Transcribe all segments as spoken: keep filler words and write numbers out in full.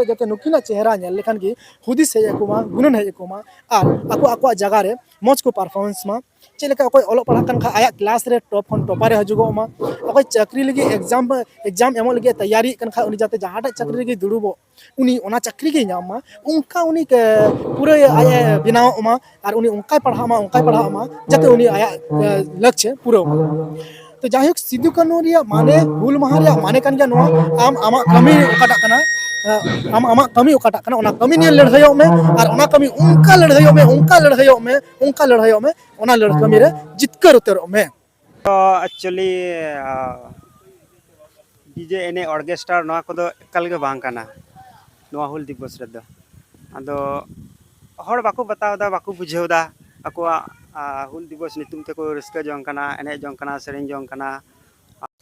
ᱡᱟᱛᱮ ᱱᱩᱠᱤᱱᱟᱜ ᱪᱮᱦᱨᱟ ᱧᱮᱞ ᱞᱮᱠᱷᱟᱱ ᱜᱮ ᱦᱩᱫᱤᱥ ᱦᱮᱡ ᱟᱠᱚ ᱢᱟ, ᱜᱩᱱᱟᱹᱱ ᱦᱮᱡ ᱟᱠᱚ ᱢᱟ, ᱟᱨ ᱟᱠᱚ ᱟᱠᱚᱣᱟᱜ ᱡᱟᱭᱜᱟ ᱨᱮ ᱢᱚᱡᱽ ᱠᱚ ᱯᱟᱨᱯᱷᱚᱨᱢᱮᱱᱥ ᱢᱟ᱾ ᱪᱮᱫ ᱞᱮᱠᱟ ᱚᱠᱚᱭ ᱚᱞᱚᱜ ᱯᱟᱲᱦᱟᱜ ᱠᱟᱱ ᱠᱷᱟᱡ ᱟᱭᱟᱜ ᱠᱞᱟᱥ ᱨᱮ ᱴᱚᱯ ᱠᱷᱚᱱ ᱴᱚᱯᱟᱨ ᱮ ᱦᱤᱡᱩᱜᱚᱜ ᱢᱟ, ᱚᱠᱚᱭ ᱪᱟᱹᱠᱨᱤ ᱞᱟᱹᱜᱤᱫ ᱮᱠᱡᱟᱢ ᱮᱠᱡᱟᱢ ᱮᱢᱚᱜ ᱞᱟᱹᱜᱤᱫ ᱮ ᱛᱮᱭᱟᱨᱤᱭᱮᱫ ᱠᱟᱱ ᱠᱷᱟᱡ ᱩᱱᱤ ᱡᱟᱛᱮ ᱡᱟᱦᱟᱸᱴᱟᱜ ᱪᱟᱹᱠᱨᱤ ᱨᱮᱜᱮ ᱫᱩᱲᱩᱵᱚᱜ, ᱩᱱᱤ ᱚᱱᱟ ᱪᱟᱹᱠᱨᱤ ᱜᱮᱭ ᱧᱟᱢ ᱢᱟ, ᱚᱱᱠᱟ ᱩᱱᱤ ᱠᱮ-, ᱯᱩᱨᱟᱹ ᱟᱡ ᱮ ᱵᱮᱱᱟᱣᱚᱜ ᱢᱟ ᱟᱨ ᱩᱱᱤ ᱚᱱᱠᱟᱭ ᱯᱟᱲᱦᱟᱜ ᱢᱟ, ᱚᱱᱠᱟᱭ ᱯᱟᱲᱦᱟᱜ ᱢᱟ, ᱡᱟᱛᱮ ᱩᱱᱤ ᱟᱭᱟᱜ, ᱮ, ᱞᱚᱠᱪᱷᱮ ᱯᱩᱨᱟᱹᱣ ᱢᱟ᱾ ᱛᱚ ᱡᱟᱭᱦᱳᱠ, ᱥᱤᱫᱩ ᱠᱟᱹᱱᱦᱩ ᱨᱮᱭᱟᱜ ᱢᱟᱱᱮ, ᱦᱩᱞ ᱢᱟᱦᱟ ᱨᱮᱭᱟᱜ ᱢᱟᱱᱮ ᱠᱟᱱ ᱜᱮᱭᱟ ᱱᱚᱣᱟ, ᱟᱢ ᱟᱢᱟᱜ ᱠᱟᱹᱢᱤ ᱚᱠᱟᱴᱟᱜ ᱠᱟᱱᱟ, ᱮ, ᱟᱢ ᱟᱢᱟᱜ ᱠᱟᱹᱢᱤ ᱚᱠᱟᱴᱟᱜ ᱠᱟᱱᱟ, ᱚᱱᱟ ᱠᱟᱹᱢᱤ ᱱᱤᱭᱮ ᱞᱟᱹᱲᱦᱟᱹᱭᱚᱜ ᱢᱮ, ᱟᱨ ᱚᱱᱟ ᱠᱟᱹᱢᱤ ᱚᱱᱠᱟ ᱞᱟᱹᱲᱦᱟᱹᱭᱚᱜ ᱢᱮ, ᱚᱱᱠᱟ ᱞᱟᱹᱲᱦᱟᱹᱭᱚᱜ ᱢᱮ, ᱚᱱᱠᱟ ᱞᱟᱹᱲᱦᱟᱹᱭᱚᱜ ᱢᱮ, ᱚᱱᱟ ᱞᱟᱹᱲ ᱠᱟᱹᱢᱤ ᱨᱮ ᱡᱤᱛᱠᱟᱹᱨ ᱩᱛᱟᱹᱨᱚᱜ ᱢᱮ᱾ ᱛᱚ actually, ᱰᱤᱡᱮ ᱮᱱᱮᱡ, ᱚᱨᱜᱮᱥᱴᱟᱨ, ᱱᱚᱣᱟ ᱠᱚᱫᱚ ᱮᱠᱟᱞ ᱜᱮ ᱵᱟᱝ ᱠᱟᱱᱟ ᱱᱚᱣᱟ ᱦᱩᱞ ᱫᱤᱵᱚᱥ ᱨᱮᱫᱚ᱾ ᱟᱫᱚ ᱦᱚᱲ ᱵᱟᱠᱚ ᱵᱟᱛᱟᱣ ᱮᱫᱟ, ᱵᱟᱠᱚ ᱵᱩᱡᱷᱟᱹᱣ ᱮᱫᱟ᱾ ᱟᱠᱚᱣᱟᱜ, ᱟ, ᱦᱩᱞ ᱫᱤᱵᱚᱥ ᱧᱩᱛᱩᱢ ᱛᱮᱠᱚ ᱨᱟᱹᱥᱠᱟᱹ ᱡᱚᱝ ᱠᱟᱱᱟ, ᱮᱱᱮᱡ ᱡᱚᱝ ᱠᱟᱱᱟ, ᱥᱮᱨᱮᱧ ᱡᱚᱝ ᱠᱟᱱᱟ᱾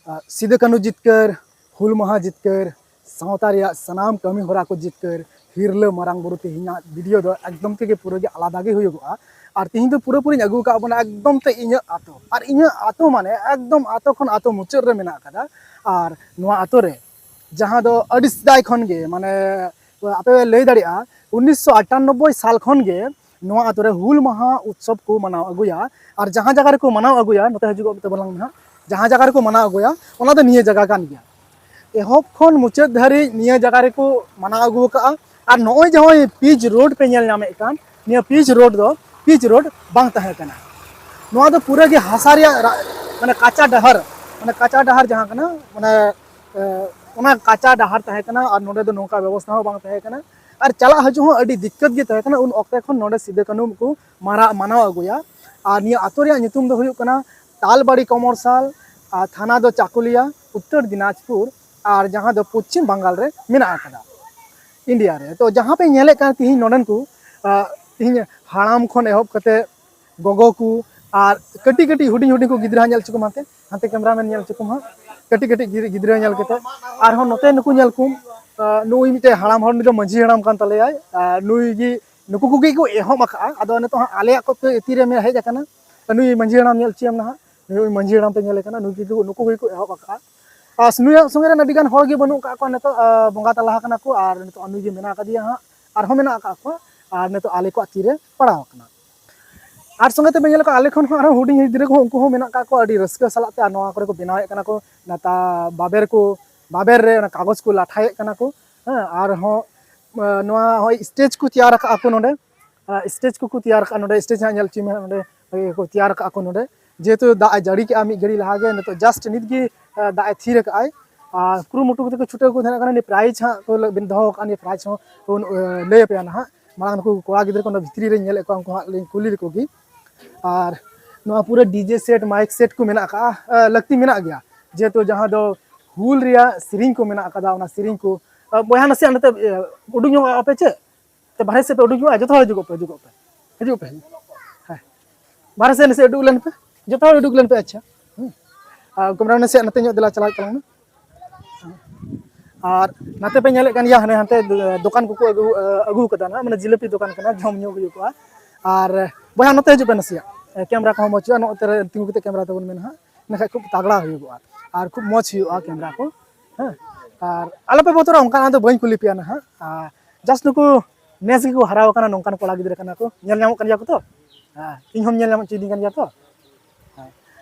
ᱟ, ᱥᱤᱫᱩ ᱠᱟᱹᱱᱦᱩ ᱡᱤᱛᱠᱟᱹᱨ, ᱦᱩᱞ ᱢᱟᱦᱟ ᱡᱤᱛᱠᱟᱹᱨ, ᱥᱟᱶᱛᱟ ᱨᱮᱭᱟᱜ ᱥᱟᱱᱟᱢ ᱠᱟᱹᱢᱤ ᱦᱚᱨᱟ ᱠᱚ ᱡᱤᱛᱠᱟᱹᱨ, ᱦᱤᱨᱞᱟᱹ ᱢᱟᱨᱟᱝ ᱵᱩᱨᱩ ᱛᱮᱦᱮᱧᱟᱜ ᱵᱷᱤᱰᱤᱭᱳ ᱫᱚ ᱮᱠᱫᱚᱢ ᱛᱮᱜᱮ ᱯᱩᱨᱟᱹ ᱜᱮ ᱟᱞᱟᱫᱟ ᱜᱮ ᱦᱩᱭᱩᱜᱚᱜᱼᱟ᱾ ᱟᱨ ᱛᱮᱦᱮᱧ ᱫᱚ ᱯᱩᱨᱟᱹᱯᱩᱨᱤᱧ ᱟᱹᱜᱩ ᱟᱠᱟᱫ ᱵᱚᱱᱟ ᱮᱠᱫᱚᱢ ᱛᱮ ᱤᱧᱟᱹᱜ ᱟᱛᱳ, ᱟᱨ ᱤᱧᱟᱹᱜ ᱟᱛᱳ ᱢᱟᱱᱮ ᱮᱠᱫᱚᱢ ᱟᱛᱳ ᱠᱷᱚᱱ ᱟᱛᱳ ᱢᱩᱪᱟᱹᱫ ᱨᱮ ᱢᱮᱱᱟᱜ ᱟᱠᱟᱫᱟ᱾ ᱟᱨ ᱱᱚᱣᱟ ᱟᱛᱳ ᱨᱮ ᱡᱟᱦᱟᱸ ᱫᱚ ᱟᱹᱰᱤ ᱥᱮᱫᱟᱭ ᱠᱷᱚᱱ ᱜᱮ, ᱢᱟᱱᱮ ᱟᱯᱮ ᱯᱮ ᱞᱟᱹᱭ ᱫᱟᱲᱮᱭᱟᱜᱼᱟ, ᱩᱱᱤᱥᱥᱚ ᱟᱴᱟᱱᱚᱵᱵᱳᱭ ᱥᱟᱞ ᱠᱷᱚᱱ ᱜᱮ ᱱᱚᱣᱟ ᱟᱛᱳ ᱨᱮ ᱦᱩᱞ ᱢᱟᱦᱟ ᱩᱛᱥᱚᱵ ᱠᱚ ᱢᱟᱱᱟᱣ ᱟᱹᱜᱩᱭᱟ᱾ ᱟᱨ ᱡᱟᱦᱟᱸ ᱡᱟᱭᱜᱟ ᱨᱮᱠᱚ ᱢᱟᱱᱟᱣ ᱟᱹᱜᱩᱭᱟ, ᱱᱚᱛᱮ ᱦᱤᱡᱩᱜᱚᱜ ᱛᱟᱵᱚᱱ ᱞᱟᱝ ᱢᱮ ᱦᱟᱸᱜ, ᱡᱟᱦᱟᱸ ᱡᱟᱭᱜᱟ ᱨᱮᱠᱚ ᱢᱟᱱᱟᱣ ᱟᱹᱜᱩᱭᱟ, ᱚᱱᱟ ᱫᱚ ᱱᱤᱭᱟᱹ ᱡᱟᱭᱜᱟ ᱠᱟᱱ ᱜᱮᱭᱟ᱾ ᱮᱦᱚᱵ ᱠᱷᱚᱱ ᱢᱩᱪᱟᱹᱫ ᱫᱷᱟᱹᱨᱤᱡ ᱱᱤᱭᱟᱹ ᱡᱟᱭᱜᱟ ᱨᱮᱠᱚ ᱢᱟᱱᱟᱣ ᱟᱹᱜᱩ ᱟᱠᱟᱫᱼᱟ᱾ ᱟᱨ ᱱᱚᱜᱼᱚᱭ ᱡᱮ ᱱᱚᱜᱼᱚᱭ ᱯᱤᱪ ᱨᱳᱰ ᱯᱮ ᱧᱮᱞ ᱧᱟᱢᱮᱫ ᱠᱟᱱ, ᱱᱤᱭᱟᱹ ᱯᱤᱪ ᱨᱳᱰ ᱫᱚ ᱯᱤᱪ ᱨᱳᱰ ᱵᱟᱝ ᱛᱟᱦᱮᱸ ᱠᱟᱱᱟ᱾ ᱱᱚᱣᱟ ᱫᱚ ᱯᱩᱨᱟᱹ ᱜᱮ ᱦᱟᱥᱟ ᱨᱮᱭᱟᱜ ᱨᱟ-, ᱢᱟᱱᱮ ᱠᱟᱸᱪᱟ ᱰᱟᱦᱟᱨ, ᱢᱟᱱᱮ ᱠᱟᱸᱪᱟ ᱰᱟᱦᱟᱨ ᱡᱟᱦᱟᱸ ᱠᱟᱱᱟ, ᱢᱟᱱᱮ, ᱮ, ᱚᱱᱟ ᱠᱟᱸᱪᱟ ᱰᱟᱦᱟᱨ ᱛᱟᱦᱮᱸ ᱠᱟᱱᱟ᱾ ᱟᱨ ᱱᱚᱰᱮ ᱫᱚ ᱱᱚᱝᱠᱟ ᱵᱮᱵᱚᱥᱛᱷᱟ ᱦᱚᱸ ᱵᱟᱝ ᱛᱟᱦᱮᱸ ᱠᱟᱱᱟ᱾ ᱟᱨ ᱪᱟᱞᱟᱜ ᱦᱤᱡᱩᱜ ᱦᱚᱸ ᱟᱹᱰᱤ ᱫᱤᱠᱠᱟᱹᱛ ᱜᱮ ᱛᱟᱦᱮᱸ ᱠᱟᱱᱟ᱾ ᱩᱱ ᱚᱠᱛᱮ ᱠᱷᱚᱱ ᱱᱚᱰᱮ ᱥᱤᱫᱩ ᱠᱟᱹᱱᱦᱩ ᱠᱚ ᱢᱟᱨᱟ-, ᱢᱟᱱᱟᱣ ᱟᱹᱜᱩᱭᱟ᱾ ᱟᱨ ᱱᱤᱭᱟᱹ ᱟᱛᱳ ᱨᱮᱭᱟᱜ ᱧᱩᱛᱩᱢ ᱫᱚ ᱦᱩᱭᱩᱜ ᱠᱟᱱᱟ ᱛᱟᱞᱵᱟᱲᱤ ᱠᱚᱢᱚᱨᱥᱟᱞ, ᱟᱨ ᱛᱷᱟᱱᱟ ᱫᱚ ᱪᱟᱠᱩᱞᱤᱭᱟ, ᱩᱛᱛᱚᱨ ᱫᱤᱱᱟᱡᱽᱯᱩᱨ, ᱟᱨ ᱡᱟᱦᱟᱸ ᱫᱚ ᱯᱚᱪᱷᱤᱢ ᱵᱟᱝᱜᱟᱞ ᱨᱮ ᱢᱮᱱᱟᱜ ᱟᱠᱟᱫᱟ, ᱤᱱᱰᱤᱭᱟ ᱨᱮ᱾ ᱛᱚ ᱡᱟᱦᱟᱸ ᱯᱮ ᱧᱮᱞᱮᱫ ᱠᱟᱱ ᱛᱤᱦᱤᱧ ᱱᱚᱰᱮᱱ ᱠᱚ, ᱟ, ᱛᱤᱦᱤᱧ ᱦᱟᱲᱟᱢ ᱠᱷᱚᱱ ᱮᱦᱚᱵ ᱠᱟᱛᱮ ᱜᱚᱜᱚ ᱠᱚ ᱟᱨ ᱠᱟᱹᱴᱤᱡ ᱠᱟᱹᱴᱤᱡ ᱦᱩᱰᱤᱧ ᱦᱩᱰᱤᱧ ᱠᱚ ᱜᱤᱫᱽᱨᱟᱹ ᱦᱟᱸᱜ ᱧᱮᱞ ᱦᱚᱪᱚ ᱠᱚᱢ ᱦᱟᱱᱛᱮ, ᱦᱟᱱᱛᱮ ᱠᱮᱢᱨᱟ ᱢᱮᱱ ᱧᱮᱞ ᱦᱚᱪᱚ ᱠᱚᱢ ᱦᱟᱸᱜ, ᱠᱟᱹᱴᱤᱡ ᱠᱟᱹᱴᱤᱡ ᱜᱤᱫᱽᱨᱟᱹ, ᱜᱤᱫᱽᱨᱟᱹ ᱧᱮᱞ ᱠᱟᱛᱮ᱾ ᱟᱨᱦᱚᱸ ᱱᱚᱛᱮ ᱱᱩᱠᱩ ᱧᱮᱞ ᱠᱚᱢ, ᱟ, ᱱᱩᱭ ᱢᱤᱫᱴᱮᱡ ᱦᱟᱲᱟᱢ ᱦᱚᱲ, ᱱᱩᱭ ᱫᱚ ᱢᱟᱹᱡᱷᱤ ᱦᱟᱲᱟᱢ ᱠᱟᱱ ᱛᱟᱞᱮᱭᱟᱭ᱾ ᱟᱨ ᱱᱩᱭ ᱜᱮ, ᱱᱩᱠᱩ ᱠᱚᱜᱮ ᱠᱚ ᱮᱦᱚᱵ ᱟᱠᱟᱫᱼᱟ᱾ ᱟᱫᱚ ᱱᱤᱛᱚᱜ ᱦᱟᱸᱜ ᱟᱞᱮᱭᱟᱜ ᱠᱚ ᱛᱤᱨᱮ ᱦᱮᱡ ᱟᱠᱟᱱᱟ, ᱱᱩᱭ ᱢᱟᱹᱡᱷᱤ ᱦᱟᱲᱟᱢ ᱧᱮᱞ ᱦᱚᱪᱚᱭᱮᱢ ᱱᱟᱦᱟᱜ, ᱱᱩᱭ ᱢᱟᱹᱡᱷᱤ ᱦᱟᱲᱟᱢ ᱯᱮ ᱧᱮᱞᱮ ᱠᱟᱱᱟ, ᱱᱩᱭ ᱜᱮ, ᱱᱩᱠᱩ ᱜᱮ ᱠᱚ ᱮᱦᱚᱵ ᱟᱠᱟᱫᱼᱟ᱾ ᱟᱨ ᱱᱩᱭᱟᱜ ᱥᱚᱸᱜᱮ ᱨᱮᱱ ᱟᱹᱰᱤ ᱜᱟᱱ ᱦᱚᱲ ᱜᱮ ᱵᱟᱹᱱᱩᱜ ᱠᱟᱜ ᱠᱚᱣᱟ ᱱᱤᱛᱚᱜ, ᱟᱨ ᱵᱚᱸᱜᱟ ᱛᱟᱞᱟ ᱟᱠᱟᱱᱟ ᱠᱚ, ᱟᱨ ᱱᱤᱛᱚᱜ ᱱᱩᱭ ᱜᱮ ᱢᱮᱱᱟᱜ ᱟᱠᱟᱫᱮᱭᱟ ᱦᱟᱸᱜ, ᱟᱨᱦᱚᱸ ᱢᱮᱱᱟᱜ ᱟᱠᱟᱫ ᱠᱚᱣᱟ, ᱟᱨ ᱱᱤᱛᱚᱜ ᱟᱞᱮ ᱠᱚᱣᱟᱜ ᱛᱤᱨᱮ ᱯᱟᱲᱟᱣ ᱟᱠᱟᱱᱟ᱾ ᱟᱨ ᱥᱚᱸᱜᱮ ᱛᱮ ᱵᱮᱱ ᱧᱮᱞ ᱠᱚᱣᱟ, ᱟᱞᱮ ᱠᱷᱚᱱ ᱦᱚᱸ ᱟᱨᱦᱚᱸ ᱦᱩᱰᱤᱧ ᱜᱤᱫᱽᱨᱟᱹ ᱠᱚᱦᱚᱸ, ᱩᱱᱠᱩ ᱦᱚᱸ ᱢᱮᱱᱟᱜ ᱠᱟᱜ ᱠᱚᱣᱟ ᱟᱹᱰᱤ ᱨᱟᱹᱥᱠᱟᱹ ᱥᱟᱞᱟᱜ ᱛᱮ, ᱟᱨ ᱱᱚᱣᱟ ᱠᱚᱨᱮ ᱠᱚ ᱵᱮᱱᱟᱣᱮᱫ ᱠᱟᱱᱟ ᱠᱚ, ᱱᱮᱛᱟ ᱵᱟᱵᱮᱨ ᱠᱚ, ᱵᱟᱵᱮᱨ ᱨᱮ ᱚᱱᱟ ᱠᱟᱜᱚᱡᱽ ᱠᱚ ᱞᱟᱴᱷᱟᱭᱮᱫ ᱠᱟᱱᱟ ᱠᱚ, ᱦᱮᱸ, ᱟᱨᱦᱚᱸ, ᱟᱸ, ᱱᱚᱣᱟ ᱦᱚᱸ ᱥᱴᱮᱡᱽ ᱠᱚ ᱛᱮᱭᱟᱨ ᱟᱠᱟᱫᱼᱟ ᱠᱚ ᱱᱚᱰᱮ, ᱟᱸ, ᱥᱴᱮᱡᱽ ᱠᱚᱠᱚ ᱛᱮᱭᱟᱨ ᱟᱠᱟᱫᱼᱟ ᱱᱚᱰᱮ, ᱥᱴᱮᱡᱽ ᱦᱟᱸᱜ ᱧᱮᱞ ᱦᱚᱪᱚᱭ ᱢᱮ ᱦᱟᱸᱜ ᱱᱚᱰᱮ, ᱤᱭᱟᱹ ᱠᱚ ᱛᱮᱭᱟᱨ ᱟᱠᱟᱫᱼᱟ ᱠᱚ ᱱᱚᱰᱮ, ᱡᱮᱦᱮᱛᱩ ᱫᱟᱜ ᱮ ᱡᱟᱹᱲᱤ ᱠᱮᱜᱼᱟ ᱢᱤᱫ ᱜᱷᱟᱹᱲᱤ ᱞᱟᱦᱟ ᱜᱮ, ᱱᱤᱛᱚᱜ just ᱱᱤᱛ ᱜᱮ, ᱟᱸ, ᱫᱟᱜ ᱮ ᱛᱷᱤᱨ ᱟᱠᱟᱫᱼᱟᱭ, ᱟᱨ ᱠᱩᱨᱩᱢᱩᱴᱩ ᱠᱟᱛᱮ ᱠᱚ ᱪᱷᱩᱴᱟᱹᱣ ᱠᱚ ᱛᱟᱦᱮᱸ ᱠᱟᱱᱟ, ᱱᱤᱭᱟᱹ prize ᱦᱟᱸᱜ ᱠᱚ ᱞᱟᱹ-, ᱵᱤᱱ ᱫᱚᱦᱚ ᱟᱠᱟᱫᱼᱟ, ᱱᱤᱭᱟᱹ prize ᱦᱚᱸ ᱵᱚᱱ, ᱟᱸ, ᱞᱟᱹᱭ ᱟᱯᱮᱭᱟ ᱱᱟᱦᱟᱜ᱾ ᱢᱟᱲᱟᱝ ᱱᱩᱠᱩ ᱠᱚᱲᱟ ᱜᱤᱫᱽᱨᱟᱹ ᱠᱚ ᱚᱱᱟ ᱵᱷᱤᱛᱨᱤ ᱨᱮᱧ ᱧᱮᱞᱮᱫ ᱠᱚᱣᱟ, ᱩᱱᱠᱩ ᱦᱟᱸᱜ ᱞᱤᱧ ᱠᱩᱞᱤ ᱞᱮᱠᱚ ᱜᱮ᱾ ᱟᱨ ᱱᱚᱣᱟ ᱯᱩᱨᱟᱹ DJ set, mic set ᱠᱚ ᱢᱮᱱᱟᱜ ᱟᱠᱟᱫᱼᱟ, ᱟᱸ, ᱞᱟᱹᱠᱛᱤ ᱢᱮᱱᱟᱜ ᱜᱮᱭᱟ, ᱡᱮᱦᱮᱛᱩ ᱡᱟᱦᱟᱸ ᱫᱚ ᱦᱩᱞ ᱨᱮᱭᱟᱜ ᱥᱮᱨᱮᱧ ᱠᱚ ᱢᱮᱱᱟᱜ ᱟᱠᱟᱫᱟ, ᱚᱱᱟ ᱥᱮᱨᱮᱧ ᱠᱚ, ᱟᱸ, ᱵᱚᱭᱦᱟ ᱱᱟᱥᱮᱭᱟᱜ ᱱᱚᱛᱮ, ᱟᱸ, ᱩᱰᱩᱠ ᱧᱚᱜᱚᱜᱼᱟ ᱯᱮ ᱪᱮ? ᱛᱚ ᱵᱟᱦᱨᱮ ᱥᱮᱫ ᱯᱮ ᱩᱰᱩᱠ ᱧᱚᱜᱼᱟ, ᱡᱚᱛᱚ ᱦᱚᱲ ᱦᱤᱡᱩᱜᱚᱜ ᱯᱮ, ᱦᱤᱡᱩᱜᱚᱜ ᱯᱮ, ᱦᱤᱡᱩᱜ ᱯᱮ, ᱦᱮᱸ᱾ ᱵᱟᱦᱨᱮ ᱥᱮᱫ ᱱᱟᱥᱮ ᱩᱰᱩᱠ ᱞᱮᱱ ᱯᱮ, ᱡᱚᱛᱚ ᱦᱚᱲ ᱩᱰᱩᱠ ᱞᱮᱱ ᱯᱮ, ᱟᱪᱪᱷᱟ᱾ ᱦᱮᱸ᱾ ᱟᱨ camera ᱱᱟᱥᱮᱭᱟᱜ ᱱᱚᱛᱮ ᱧᱚᱜ ᱫᱮᱞᱟ ᱪᱟᱞᱟᱣ ᱛᱟᱞᱟᱝ ᱢᱮ᱾ ᱟᱨ ᱱᱟᱛᱮ ᱯᱮ ᱧᱮᱞᱮᱫ ᱠᱟᱱ ᱜᱮᱭᱟ, ᱦᱟᱱᱮ ᱦᱟᱱᱛᱮ ᱫᱚᱠᱟᱱ ᱠᱚᱠᱚ ᱟᱹᱜᱩ, ᱟᱹᱜᱩ ᱠᱟᱫᱟ ᱱᱟᱜ, ᱢᱟᱱᱮ ᱡᱤᱞᱟᱹᱯᱤ ᱫᱚᱠᱟᱱ ᱠᱟᱱᱟ, ᱡᱚᱢ ᱧᱩ ᱦᱩᱭᱩᱜᱼᱟ᱾ ᱟᱨ ᱵᱚᱭᱦᱟ ᱱᱚᱛᱮ ᱦᱤᱡᱩᱜ ᱯᱮ ᱱᱟᱥᱮᱭᱟᱜ, camera ᱠᱚᱦᱚᱸ ᱢᱚᱡᱽ ᱦᱩᱭᱩᱜᱼᱟ, ᱱᱚᱛᱮ ᱨᱮ ᱛᱤᱸᱜᱩ ᱠᱟᱛᱮ camera ᱛᱟᱵᱚᱱ ᱢᱮ ᱱᱟᱦᱟᱜ, ᱤᱱᱟᱹᱠᱷᱟᱡ ᱠᱷᱩᱵ ᱛᱟᱜᱲᱟ ᱦᱩᱭᱩᱜᱚᱜᱼᱟ ᱟᱨ ᱠᱷᱩᱵ ᱢᱚᱡᱽ ᱦᱩᱭᱩᱜᱼᱟ camera ᱠᱚ᱾ ᱦᱮᱸ, ᱟᱨ ᱟᱞᱚᱯᱮ ᱵᱚᱛᱚᱨᱚᱜᱼᱟ, ᱚᱱᱠᱟᱱᱟᱜ ᱫᱚ ᱵᱟᱹᱧ ᱠᱩᱞᱤ ᱯᱮᱭᱟ ᱱᱟᱦᱟᱜ᱾ ᱟᱨ just ᱱᱩᱠᱩ ᱱᱮᱥ ᱜᱮᱠᱚ ᱦᱟᱨᱟ ᱟᱠᱟᱱᱟ, ᱱᱚᱝᱠᱟᱱ ᱠᱚᱲᱟ ᱜᱤᱫᱽᱨᱟᱹ ᱠᱟᱱᱟ ᱠᱚ, ᱧᱮᱞ ᱧᱟᱢᱚᱜ ᱠᱟᱱ ᱜᱮᱭᱟ ᱠᱚ ᱛᱚ᱾ ᱦᱮᱸ, ᱤᱧ ᱦᱚᱸᱢ ᱧᱮᱞ ᱧᱟᱢ ᱦᱚᱪᱚᱭᱤᱫᱤᱧ ᱠᱟᱱ ᱜᱮᱭᱟ ᱛᱚ᱾ ᱦᱮᱸ᱾